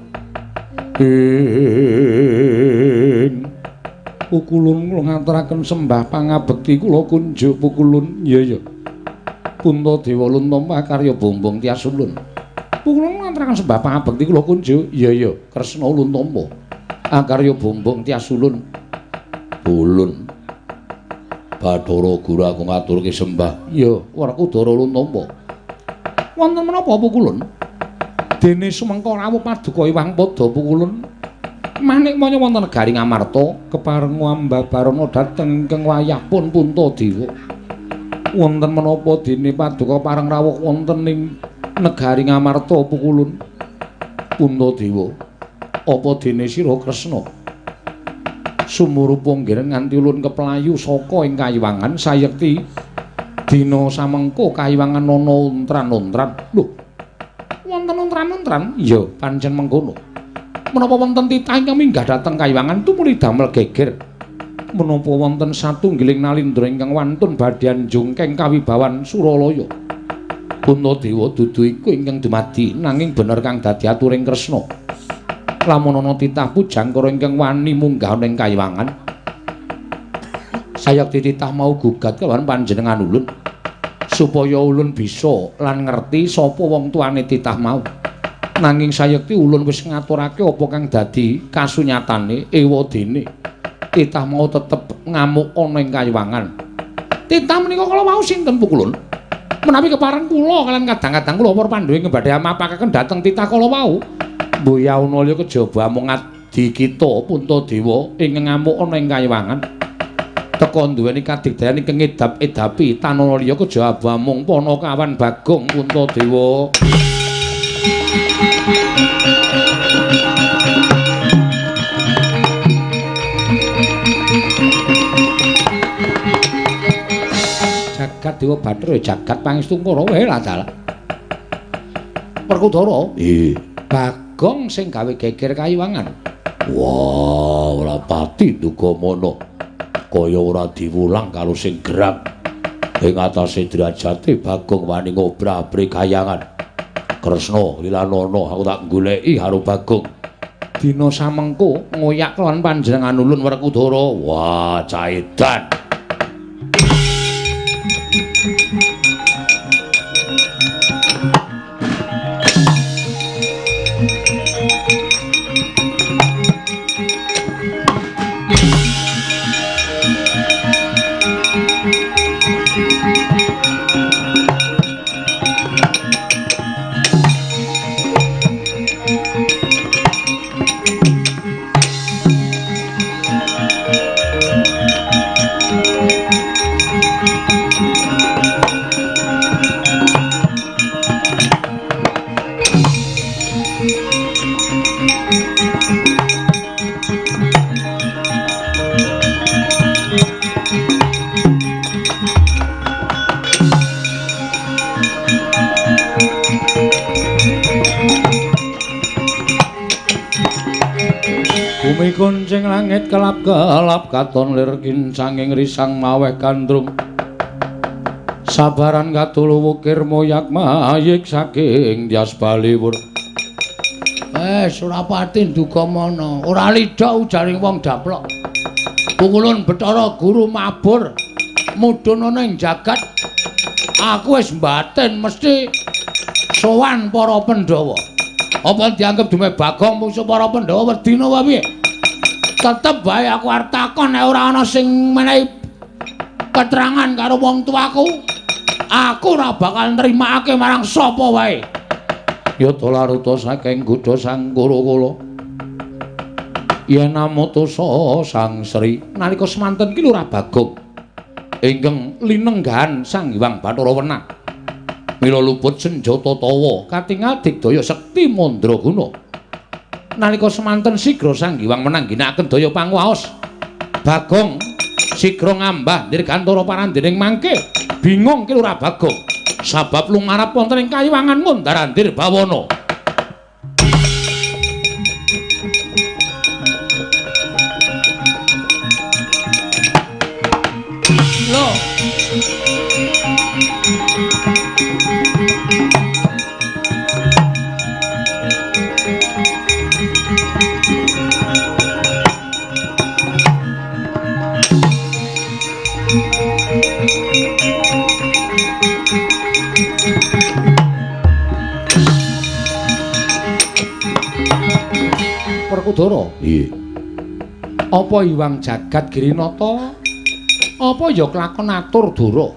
ing pukulun kula ngaturaken sembah pangabekti kula kunjuk pukulun. Iya ya Puntadewa luntampa karya bombong tias ulun. Pukulun ngaturaken sembah pangabekti kula kunjuk. Iya ya Kresna luntampa akarya bombong tias ulun. Bulun Bathara Guru aku ngaturke sembah. Ya Werkudara luntampa. Wonten menapa pukulun? Dene sumengka rawuh paduka Iwang Pada pukulun. Manik maya wonten negari Ngamarta kepareng ambabarana dhateng ingkang wayah pun Puntadewa. Wonten menapa dene paduka pareng rawuh wonten ing negari Ngamarta pukulun? Puntadewa, apa dene sira Kresna sumurupa nggih nganti ulun keplayu saka ing kayiwangan sayekti dina samengko kayiwangan ana ontran-ontran. Lho, wonten wonten ontran-ontran? Ya, pancen mengkono. Menapa wonten titah ingkang minggah dhateng Kayiwangan tumuli damel geger? Menapa wonten satunggiling nalindra ingkang wantun badhe njungkeng kawibawan Suralaya? Puntadewa dudu iku ingkang dumadi nanging bener kang dadi aturing Kresna. Lamun ana titah pujangkara ingkang wani munggah ning Kayiwangan, sayekti titah mau gugat kelawan panjenengan ulun supaya ulun bisa lan ngerti sapa wong tuane titah mau. Nanging sayekti ulun wis ngaturake apa kang dadi kasunyatane ewadene titah mau tetep ngamuk ana ing Kayiwangan. Titah menika kala wau sinten pukulun? Menawi kepareng kula kalian kadang-kadang kula para Pandhawa ingkang badhe amapakaken dhateng titah kala wau. Mboyauna liya kejaba amung adi kita Puntadewa ingkang ngamuk ana ing Kayiwangan. Teka duweni kadigdayan ingkang ngedap-edapi tanana liya kejaba amung Panakawan Bagong Puntadewa. Jagat Dewa Bathara jagat pangestu Kurawa lah dalah. Werkudara, nggih. Bagong sing gawe geger Kayiwangan. Wah, ora pati duga mono. Kaya ora diwulang karo sing gerang. Ing atase derajate Bagong wani ngobrabri kayangan. Kresna lilanono aku tak goleki karo Bagong. Dina samengko ngoyak lawan panjenengan ulun Werkudara. Wah, caedan. Bumi kuncing langit kelap-kelap katon lir kincanging risang maweh gandrung. Sabaran katulu wukir moyak mayik saking Dyas Baliwur. Surapati nduga mana? Ora lidha ujaring wong daplok. Pukulun Bathara Guru mabur mudhun ana ing jagat. Aku wis mbatin mesti sowan para Pandhawa. Apa dianggep dume Bagong mungsuh para Pandhawa wedina wae piye? Tetep bae aku arep takon nek ora ana sing menehi keterangan karo wong tuaku, aku ora bakal nrimakake marang sapa wae. Yata laruta saking gudha Sang Kura-kula. Yen amutusa Sang Sri nalika semanten ki Lurah Bagong ingkang linenggahan Sang Hyang Bathara Wenang. Mila luput senjata tawa katingal digdaya sekti mandraguna. Nalika semanten sigra Sang Hyang Wenang ginakaken daya panguwaos. Bagong sigra ngambah dirgantara parandening mangke. Bingung ki Lurah Bagong sabab lumarap wonten ing Kayiwangan ngundar-andir bawana. Lho. Werkudara, nggih. Apa Hyang Jagat Girinata? Apa ya kelakon atur Dara?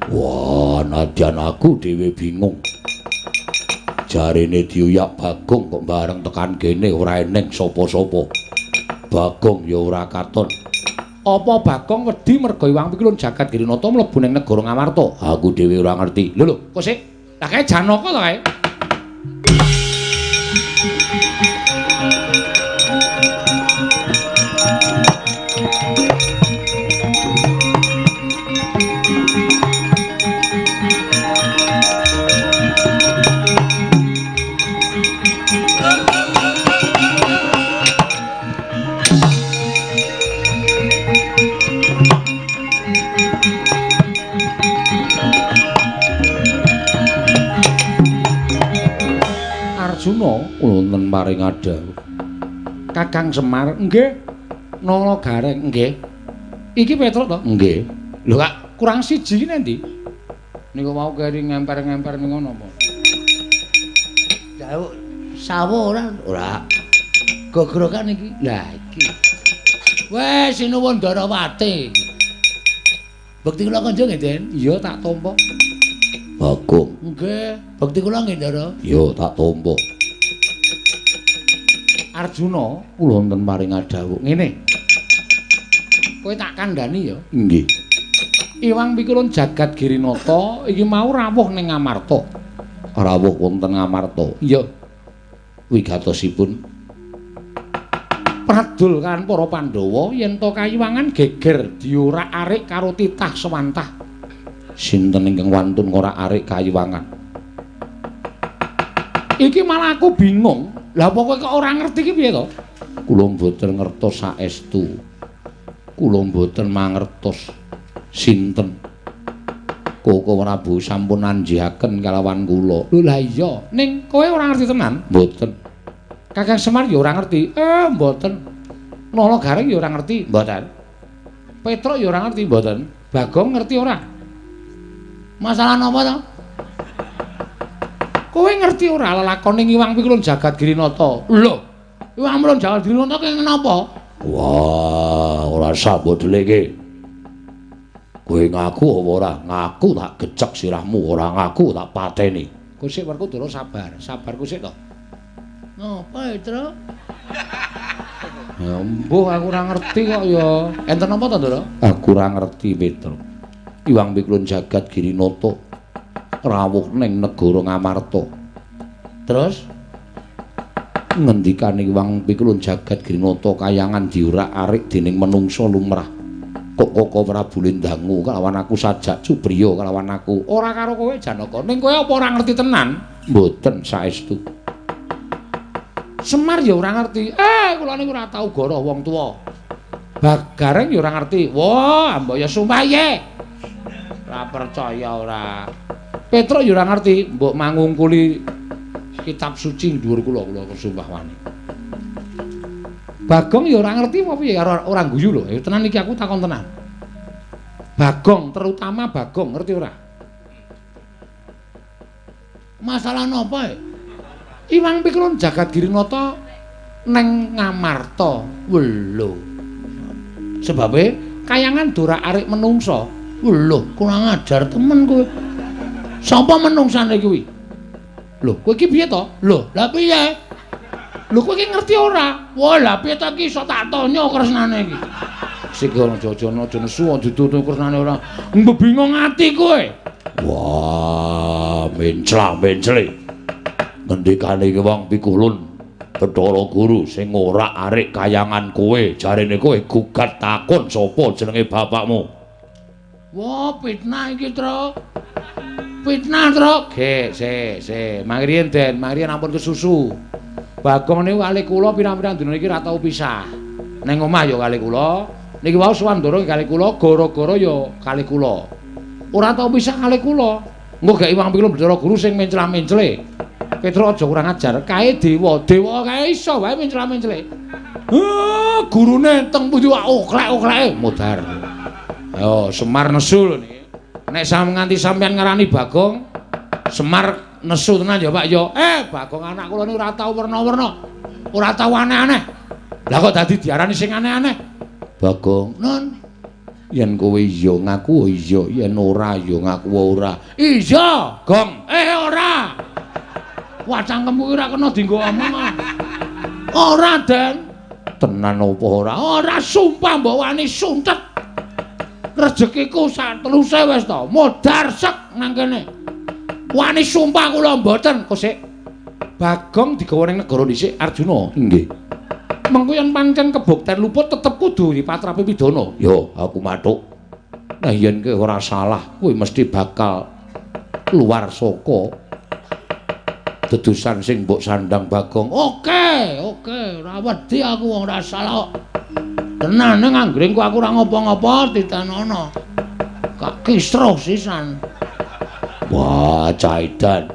Wah, nadyan aku dhewe bingung. Jarene diuyak Bagong kok bareng tekan kene ora eneng sapa-sapa. Bagong ya ora katon. Apa Bagong wedi merga Hyang Pikulun Jagat Girinata mlebu ning negara Ngamarta? Aku dhewe ora ngerti. Lho lho, kok sik? Lah kae Janaka to kae? Arjuna wonten paring dhawuh. Kakang Semar nggih. Nala Gareng nggih. Iki Petruk to? Nggih. Lho kak kurang siji iki nendi? Niku mau keri ngemper-ngemper ning ngono apa? Jauh sawo ora? Ora. Gogrokan iki. Lah iki. Wes sinuwun Darawati. Bekti kula kanca nggih, Den? Iya tak tampa. Bagong. Nggih, bekti kula nggih, Ndara. Iya tak tampa. Arjuna kula wonten paring dhawuh. Ngene. Kowe tak kandhani ya. Nggih. Iwang Pikulun Jagat Girinata iki mau rawuh ning Ngamarta. Rawuh wonten Ngamarta. Iya. Wigatosipun pradul kan para Pandhawa yen to kayiwangan geger diorak-arik karo titah sewantah. Sinten ingkang wantun ngorak-arik kayiwangan? Iki malah aku bingung. Lah apa kowe kok ora ngerti iki piye to? Kula mboten ngertos saestu. Kula mboten mangertos sinten. Koko Prabu sampun anjihaken kalawan kula. Lho lah iya, ning kowe ora ngerti tenan? Mboten. Kakang Semar ya ora ngerti. Mboten. Nala Gareng ya ora ngerti, mboten. Petruk ya ora ngerti, mboten. Bagong ngerti ora? Masalah napa to? Kowe ngerti ora lelakone Iwang Pikulun Jagat Girinata? Lho, Iwang Pikulun Jagat Girinata ki napa? Wah, ora sah mbok deleke. Kowe ngaku apa ora? Ngaku tak gecek sirahmu, ora ngaku tak pateni. Kowe sik Werkudara sabar, sabar kowe sik to. Napa, Tru? Ya mbuh aku ora ngerti kok ya. Enten napa to, Ndara? Aku ora ngerti, Petro. Iwang Pikulun Jagat Girinata rawuh ning negara Ngamarta. Terus ngendikane Iwang Pikulun Jagat Girinata kayangan diorak-arik dening menungsa lumrah. Kok Koko Prabu Lindangu kalawan aku sajak cubriya kalawan aku. Ora karo kowe Janaka. Ning kowe apa ora ngerti tenan? Mboten saestu. Semar ya ora ngerti. Kula niku ora tau goroh wong tuwa. Bagareng ya ora ngerti. Wah, mbok ya sumpah ye. Ora percaya ora. Petruk ya ora ngerti, mbok mangungkuli kitab suci dhuwur kula, kula sumpah wani. Bagong ya ora ngerti apa piye, ora guyu lho. Ya tenan iki aku takon tenan. Bagong, terutama Bagong ngerti ora? Masalah napa e? Iwang Pikulun Jagat Girinata neng Ngamarta. Lho. Sebabe kayangan dorak-arik menungsa. Lho, kurang ajar temen kowe. Sapa menungsane kuwi? Lho, kowe iki piye to? Lho, lah piye? Lho kowe iki ngerti ora? Wah, lah piye to iki iso tak tanya kresnane iki. Sik aja aja nesu aja ditutup kresnane ora. Mbebingung ati kowe. Wah, mencla-mencle. Ngendikane iki wong Pikulun Bathara Guru sing ngorak-arik kayangan kowe, jarene kowe gugat takon sapa jenenge bapakmu. Wah, fitnah iki, Tru. Fitnah, Tru. Gek, sik, sik. Mangriyen, Den, mangriyen ampun kesusu. Bagong niku kalih kula pirang-pirang dina iki ora tau pisah. Ning omah ya kalih kula, niki wau sowan ndara kalih kula, gara-gara ya kalih kula. Ora tau pisah kalih kula. Engko gek Iwang Pikulun Bathara Guru sing mencla-mencle. Petro aja kurang ajar, kae dewa, dewa kae iso wae mencla-mencle. Gurune teng pundi wae oklek-okleke modar. Ayo Semar nesu lho niki. Nek sam nganti sampean ngarani Bagong, Semar nesu tenan ya Pak ya. Bagong anak kula niku ora tau werna-werna. Ora tau aneh-aneh. Lah kok dadi diarani sing aneh-aneh? Bagong, "Nun, yen kowe iya ngaku iya, yen ora ya ngaku ora." Iya, Gong. Ora. Wah, cangkemku ora kena dienggo omong. Ora, Den. Tenan apa ora? Ora, sumpah mbok wani suntet. Rezekiku sak teluse wis to. Modar sek nang kene. Wani sumpah kula mboten, kok sik. Bagong digawa ning negara dhisik Arjuna. Nggih. Mengko yen pancen kebukten luput tetep kudu dipatrapi pidana. Yo, aku mathuk. Nah yen kowe ora salah, kowe mesti bakal keluar saka dedusan sing mbok sandang Bagong. Oke, oke, ora wedi aku wong ora salah kok. Tenan ning anggringku aku ora ngopo-ngopo ditenono. Kak kisruh sisan. Wah, caidan.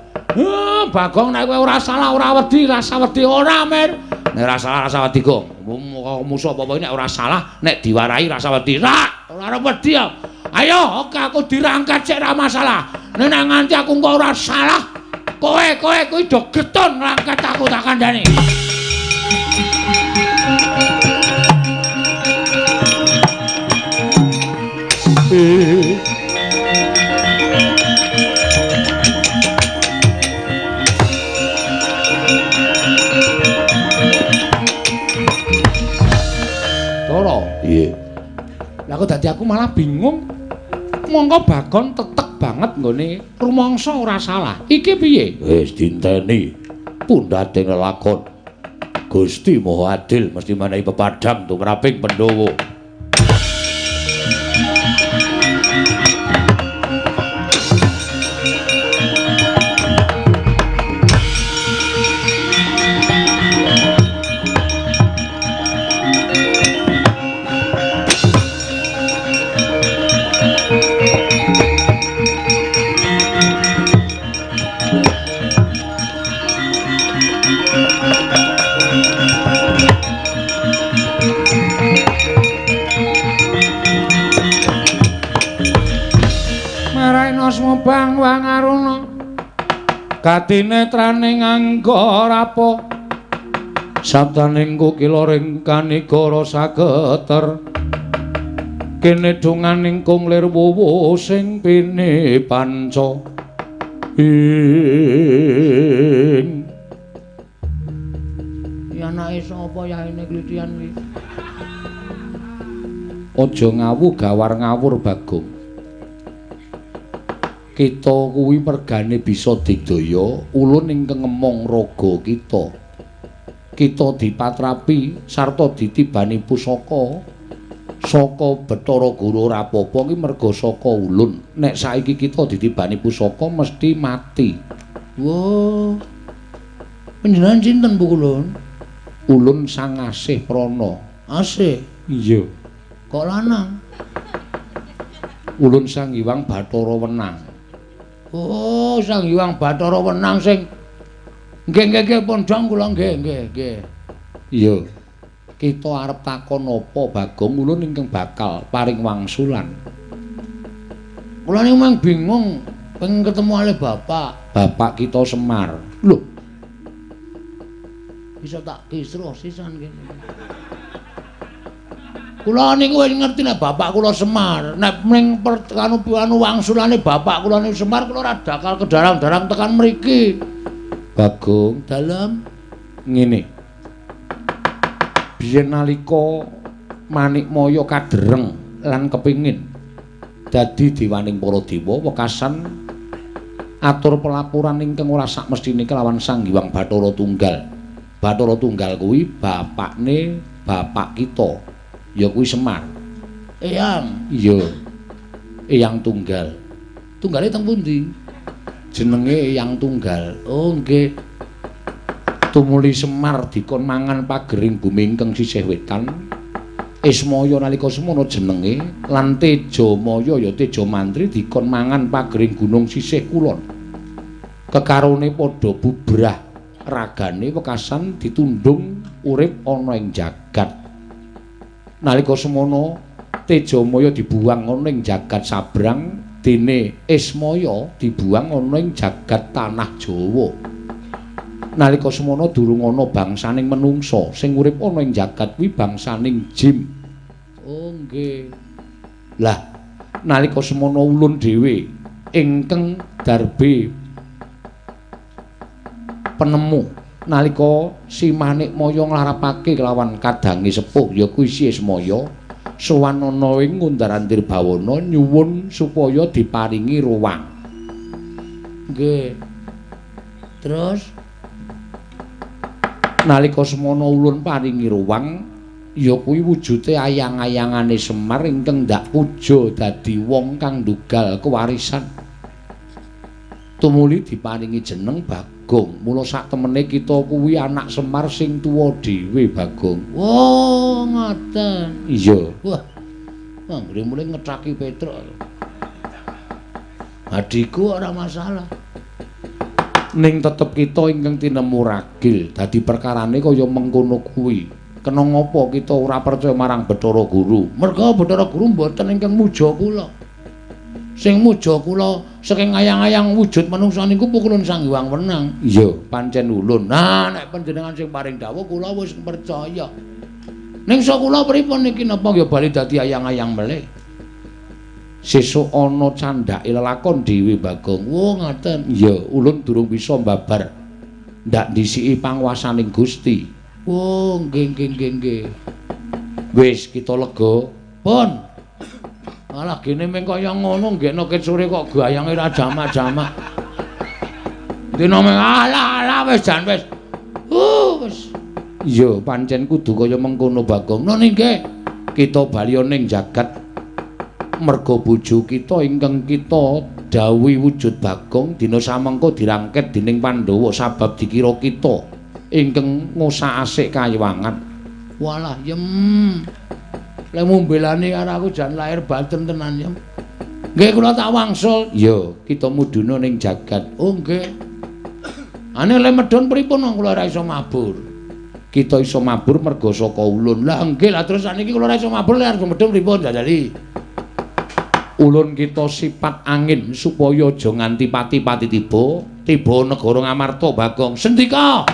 Oh, Bagong nek kowe ora salah ora wedi, rasa wedi ora, Mir. Nek ora salah rasa wedi, Gong. Musuh apa-apa nek ora salah, nek diwarahi rasa wedi. Ora, ora arep wedi ya. Ayo, oke aku dirangkat sik ora masalah. Nek nganti aku engko ora salah, kowe kuwi do getun ngrangkat aku tak kandhani. Toro. Iya. Lah kok dadi aku malah bingung. Mongko Bagong tetek banget nggone rumangsa ora salah. Iki piye? Wis dinteni pundhate lelakon. Gusti Maha Adil mesti menehi pepadhang tumraping Pandhawa. Bang Wangaruna katinetraning angga rapa sabdaning kukila ring kanigara sageter kene donganing kung lir wuwu sing pini panca ing ya anake sapa yaene klitian kuwi aja ngawu gawar ngawur Bagong. Kita kuwi mergane bisa digdaya ulun ingkang ngemong raga kita. Kita dipatrapi sarta ditibani pusaka saka Bathara Guru ora apa-apa ki merga saka ulun. Nek saiki kita ditibani pusaka mesti mati. Wah. Panjenengan sinten Bu Ulun? Ulun Sang Asih Prana. Asih? Iya. Kok lanang? Ulun Sang Hyang Bathara Wenang. Oh, Sang Hyang Bathara Wenang sing nggih nggih nggih pondhong kula nggih nggih nggih. Iya. Kita arep takon apa Bagong ulun ingkang bakal paring wangsulan. Kula niku mang bingung pengen ketemu ale bapak. Bapak kita Semar. Lho. Bisa tak kisruh sisan kene. Kula niku wis ngerti nek bapak kula Semar, nek ning anu wangsulane bapak kula niku Semar kula ora bakal kedarang-darang tekan mriki. Bagong, dalem ngene. Biyen nalika Manikmaya kadereng lan kepingin dadi dewaning para dewa wekasan atur pelaporan ingkang ora sakmestine kelawan Sang Hyang Bathara Tunggal. Bathara Tunggal kuwi bapakne bapak kita. Ya kuwi Semar. Eyang. Iya. Eyang Tunggal. Tunggale teng pundi? Jenenge Eyang Tunggal. Oh nggih. Tumuli Semar dikon mangan pagering bumi ingkang sisih wetan. Ismaya nalika semono jenenge lan Tejamaya ya Tejamantri dikon mangan pagering gunung sisih kulon. Kekarone padha bubrah ragane wekasan ditundung urip ana ing jagat. Nalika semono Tejamaya dibuang ana ing jagat sabrang dene Ismaya dibuang ana ing jagat tanah Jawa. Nalika semono durung ana bangsaning menungsa sing urip ana ing jagat kuwi bangsaning jim. Oh nggih. Lah nalika semono ulun dhewe ingkang darbe penemu nalika si Manikmaya nglarapake kelawan kadange sepuh ya kuwi si Ismaya sowan ana ing Ngundar-andir Bawana nyuwun supaya diparingi ruwang. Nggih. Terus nalika semono ulun paringi ruwang ya kuwi wujude ayang-ayangane Semar ingkang ndak puja dadi wong kang ndugal kewarisan. Tumuli diparingi jeneng Bagong. Mula sak temene kita kuwi anak Semar sing tuwa dhewe Bagong. Oh, ngoten. Iya. Wah. Anggere mulai ngethaki Petruk. Adikku ora masalah. Ning tetep kita ingkang tinemu ragil. Dadi perkarane kaya mengkono kuwi. Kena ngapa kita ora percaya marang Bathara Guru? Merga Bathara Guru mboten ingkang muja kula. Sing muja kula saking ayang-ayang wujud manungsa niku pukulun Sang Hyang Wenang. Iya, pancen ulun. Nah, nek panjenengan sing paring dawuh kula wis percaya. Ning sok kula pripun niki napa ya bali dadi ayang-ayang melih. Sesuk ana candhake lelakon dhewe Bagong. Oh, ngaten. Iya, ulun durung bisa mbabar. Ndak ndhisiki panguwasaning Gusti. Oh, nggih nggih nggih nggih. Wis kita lega. Pun. Malah gene meng kaya ngono nggekno ket sore kok gayange ra jamak-jamak. Dina meng alah alah wis jan wis. Wis. Iya, pancen kudu kaya mengkono Bagong. Nun nggih. Kita bali ning jagat merga bojo kita ingkang kita dawuhi wujud Bagong dina samengko dirangket dening Pandhawa sabab dikira kita ingkang ngusak-asik kayiwangan. Walah yem. Lek mumbelane karo aku jan lahir batin tenan yem. Nggih kula tak wangsul. Iya, kita mudhuna ning jagat. Oh nggih. Ane le medhun pripun wong kula ora iso mabur. Kita iso mabur merga saka ulun. Lah nggih, lah terus saniki kula ora iso mabur lek arep medhun pripun jajali. Ulun kita sifat angin supaya aja nganti pati-pati tiba, tiba negara Ngamarta Bagong. Sendika.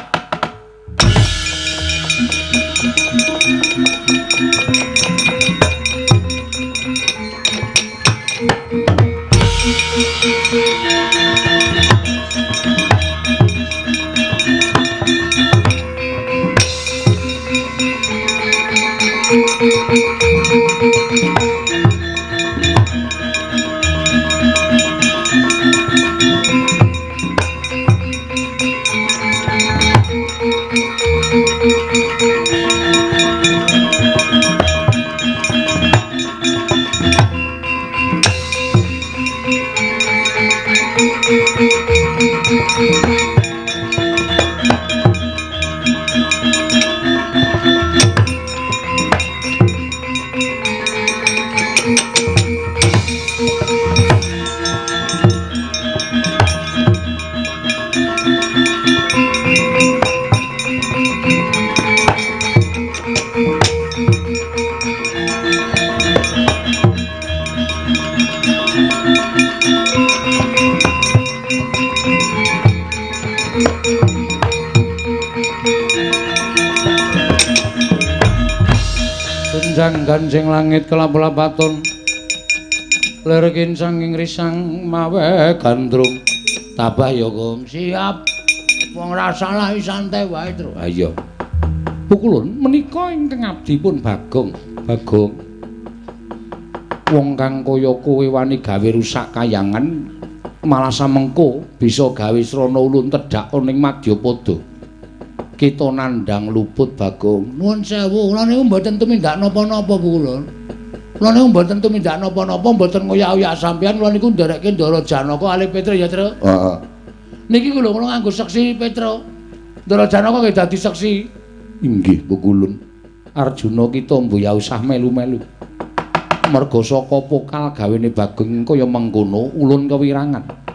Tunjang ganjing langit kelap-lapaton lir kincang ing risang mawe gandrung. Tabah ya, Gong. Siap. Wong ra salah santai wae, Tru. Ha iya. Pukulun menika ingkang abdi pun Bagong. Bagong. Wong kang kaya kowe wani gawe rusak kayangan malah samengko bisa gawe srana ulun tedhak ning madyapada. Kita nandhang luput Bagong. Nuwun sewu, kula niku mboten tumindak napa-napa kula. Kula niku mboten tumindak napa-napa, mboten ngoyak-oyak sampeyan, kula niku nderekke Ndara Janaka alih Petra ya, Tru. Heeh. Niki lho kula nganggo seksi Petra. Ndara Janaka nggih dadi seksi. Inggih, Pukulun. Arjuna kita mbuh ya usah melu-melu. Merga saka pokal gawene Bagong kaya mengkono ulun kewirangan.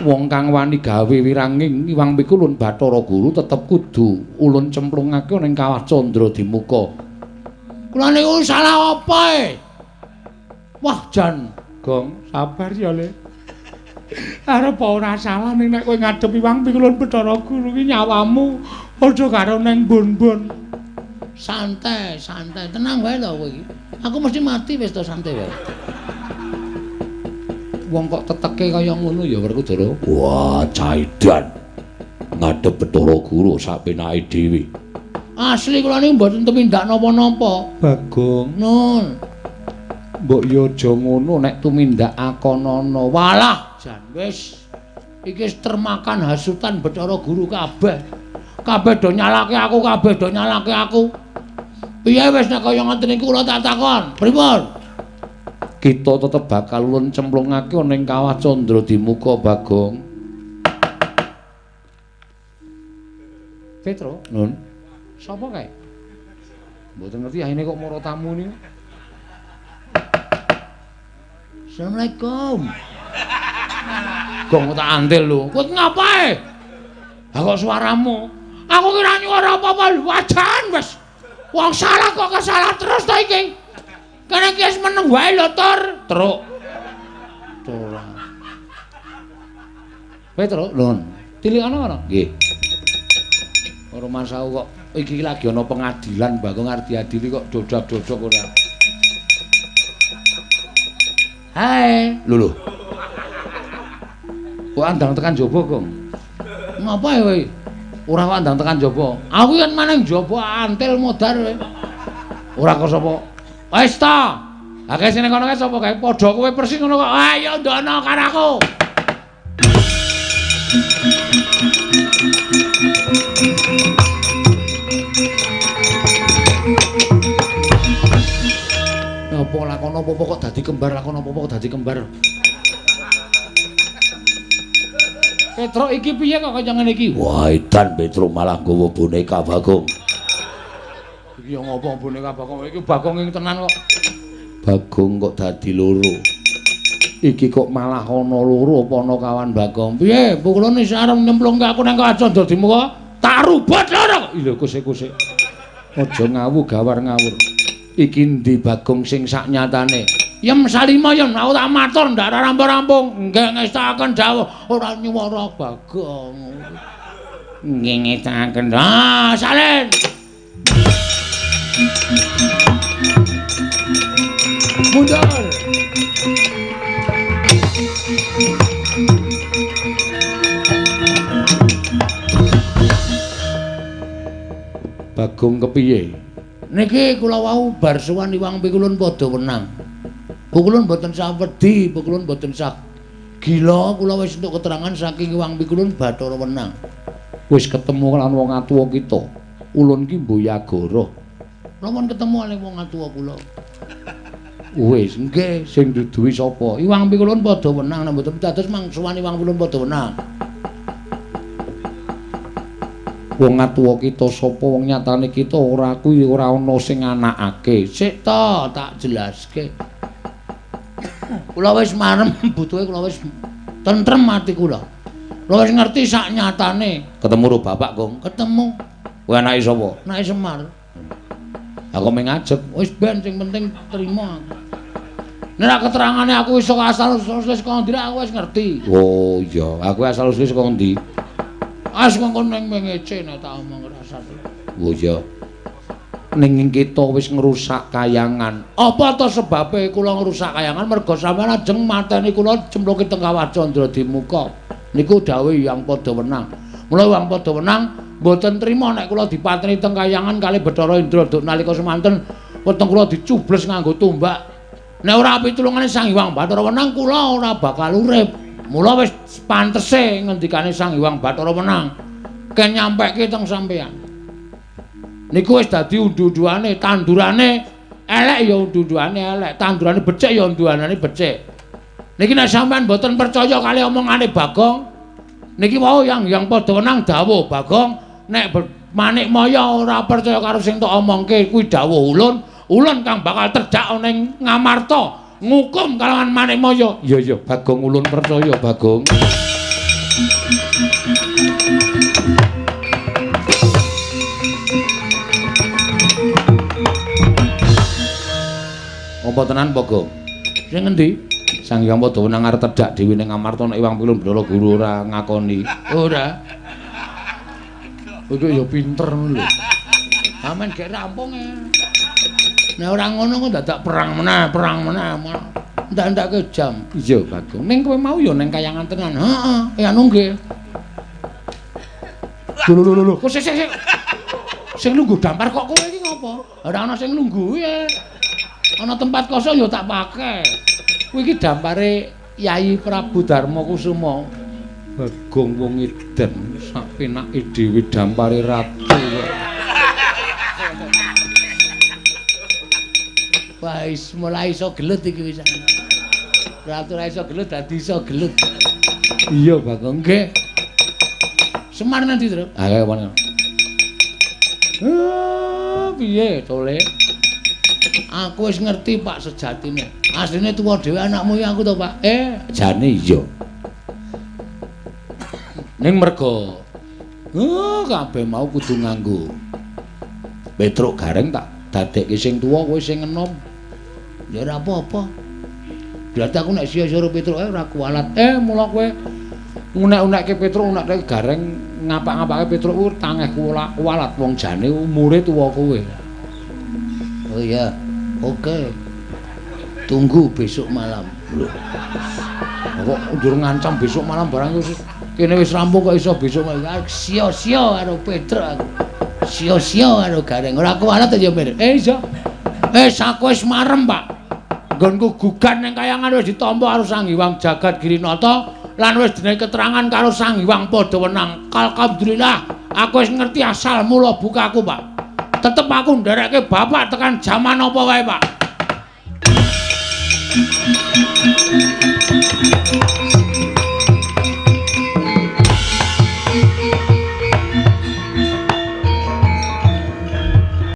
Wong kang wani gawe wiranging Iwang Pikulun Bathara Guru tetep kudu ulun cemplungake ning kawah Candra Dimuka. Kula niku salah apa e? Wah jan, Gong, sabar ya, Le. Arep ora salah ning nek kowe ngadep Iwang Pikulun Bathara Guru ki nyawamu padha karo ning bon-bon. Santai, santai, tenang wae lho kowe iki. Aku mesti mati wis to, santai wae. Wong kok teteke kaya ngono ya Werkudara. Wah, caidan. Ngadep Bathara Guru sak penake dhewe. Asli kula niku mboten tumindak napa-napa. Bagong, nun. Mbok yo aja ngono nek tumindak akonana. Walah, jan wis. Iki wis termakan hasutan Bathara Guru kabeh. Kabeh do nyalake aku, kabeh do nyalake aku. Piye wis nek kaya ngoten niku kula tak takon. Pripun? Kita tetep bakal ulun cemplungake ning kawah Candra Dimuka Bagong. Petro, nun. Sapa kae? Mboten ngerti ahine kok mara tamu niku. Assalamualaikum. Gong tak antil lho. Kowe ngapae? Ha kok suaramu? Aku kira nyuara apa-apa wajan wis. Wong salah kok kesalah terus to iki. Kene iki wis meneng wae lho, Tur. Truk. Tur. Petruk, lho. Tilikana ngono? Nggih. Ora masalah kok iki lagi ana pengadilan Bagong arep diadili kok dodak-dodok ora. Hai, lho lho. Kok andang tekan jaba, Gong? Ngapa ya kowe? Ora kok andang tekan jaba. Aku yen maneng jaba antil modar kowe. Ora kok sapa? Wis ta. Akeh sing ning kono kae sapa kae? Padha kowe persis ngono kok. Ayo ndono karo aku. Apa lakon apa-apa kok dadi kembar, lakon apa-apa kok dadi kembar. Petruk iki piye kok kaya ngene iki? Wah, edan Petruk malah nggawa boneka Bagong. Iki yo ngopo boneka Bagong? Iki Bagong ing tenan kok. Bagong kok dadi loro. Iki kok malah ana loro apa ana kawan Bagong? Piye? Pukulane isih arep nyemplungke aku nang Kacandra Dimuka? Tak rubut loro. Lho kusik-kusik. Aja ngawu gawar ngawur. Iki endi Bagong sing sak nyatane? Yem salima yen aku tak matur ndak rampung-rampung. Nggih ngestakaken dawuh ora nyuwara Bagong. Nggih ngestakaken. Ah, salin. Mundur. Bagong kepiye? Niki kula wau bar sowan Iwang Pikulun padha wenang. Pikulun mboten sah wedi, Pikulun mboten sah gila, kula wis entuk keterangan saking Iwang Pikulun Bathara Wenang. Wis ketemu lan wong atuwa kita. Ulun ki Mboyagara. Kula pun ketemu kalih wong atuwa kula. Wis nggih, sing duduhi sapa? Iwang Pikulun padha wenang, nek mboten dados mang sowan Iwang Pikulun padha wenang. Wong atuwa kita sapa wong nyatane kita ora kuwi ora ana sing anakake. Sik to, tak jelaske. Kula wis marem butuhe kula wis tentrem ati kula. Kula wis ngerti sak nyatane. Ketemu karo bapak, Gong? Ketemu. Kowe anake sapa? Anake Semar. Aku mung ngajeg, wis ben sing penting trima aku. Nek keterangane aku iso asal usule saka ndi aku wis ngerti. Oh iya, aku asal usule saka ndi? As mengko ning mengece nek tak omong rasane. Oh iya. Ning kita wis ngrusak kayangan. Apa to sebabe kula ngrusak kayangan? Merga sampeyan ajeng mateni kula cemplungke teng Kawah Candra Dimuka. Niku dawuh Hyang Padha Wenang. Mula Hyang Padha Wenang mboten trima nek kula dipateni teng kayangan kali Bathara Indra duk nalika semanten weteng kula dicubles nganggo tombak. Nek ora pitulungane Sang Hyang Bathara Wenang kula ora bakal urip. Mula wis pantese ngendikane Sang Hyang Bathara Wenang ken nyampeke teng sampeyan. Niku wis dadi undu-unduane, tandurane elek ya undu-unduane elek, tandurane becik ya unduanane becik. Niki nek sampeyan mboten percaya kali omongane Bagong, niki wau Hyang Padha Wenang dawuh Bagong nek Manik Maya ora percaya karo sing tok omongke kuwi dawuh ulun, ulun kang bakal terjak ning Ngamarta ngukum kalawan Manik Maya. Iya iya Bagong ulun percaya Bagong. Apa tenan Bagong? Sing ngendi? Sang Hyang Padha Wenang arep tedhak dhewe ning Ngamarta nek Iwang Pilun Bathara Guru ora ngakoni. Ora. Kowe ya pinter ngono lho. Amen gek rampung e. Nek ora ngono kok dadak perang meneh, perang meneh. Ndak-ndake jam. Iya, Bagong. Ning kowe mau ya ning kayangan tenan. Heeh, anu nggih. Lho lho lho lho, kok sik sik sik. Sing lungguh dampar kok kowe iki ngopo? Ora ana sing lungguh e. Ana tempat kosong ya tak pakai. Kuwi iki dampare Yai Prabu Darma Kusuma. Bagong wong edan sak penake dhewe dampare ratu. Wah, wis mulai iso gelut iki wis. Ratu ora iso gelut dadi iso gelut. Iya, Bagong. Nggih. Semar nanti, Tru. Ah, kaya ngono. Piye, Tole? Aku wis ngerti Pak sejatine. Asline tuwa dhewe anakmu ya aku to, Pak. Jane iya. Ning merga Oh, kabeh mau kudu nganggo Petruk Gareng tak dadekke sing tuwa kowe sing enom. Ya ora apa-apa. Berarti aku nek sia-sia karo Petruk ora kualat. Mula kowe unek-unekke Petruk, unekke Gareng, ngapak-ngapake Petruk kuwi tangeh kualat wong jane umure tuwa kowe. Oh iya. Oke. Tunggu besok malam. Lho. Kok njur ngancam besok malam barang wis kene wis rampung kok iso besok malam. Sia-sia karo Petruk aku. Sia-sia karo Gareng. Ora kualat ya, Mir. Iya. Aku wis marem, Pak. Nggonku gugat ning kayangan wis ditampa karo Sang Hyang Jagat Girinata lan wis dene keterangan karo Sang Hyang Padhawenang. Alhamdulillah, aku wis ngerti asal mula bukaku, Pak. Tetep aku nderekke bapak tekan jaman apa wae, Pak.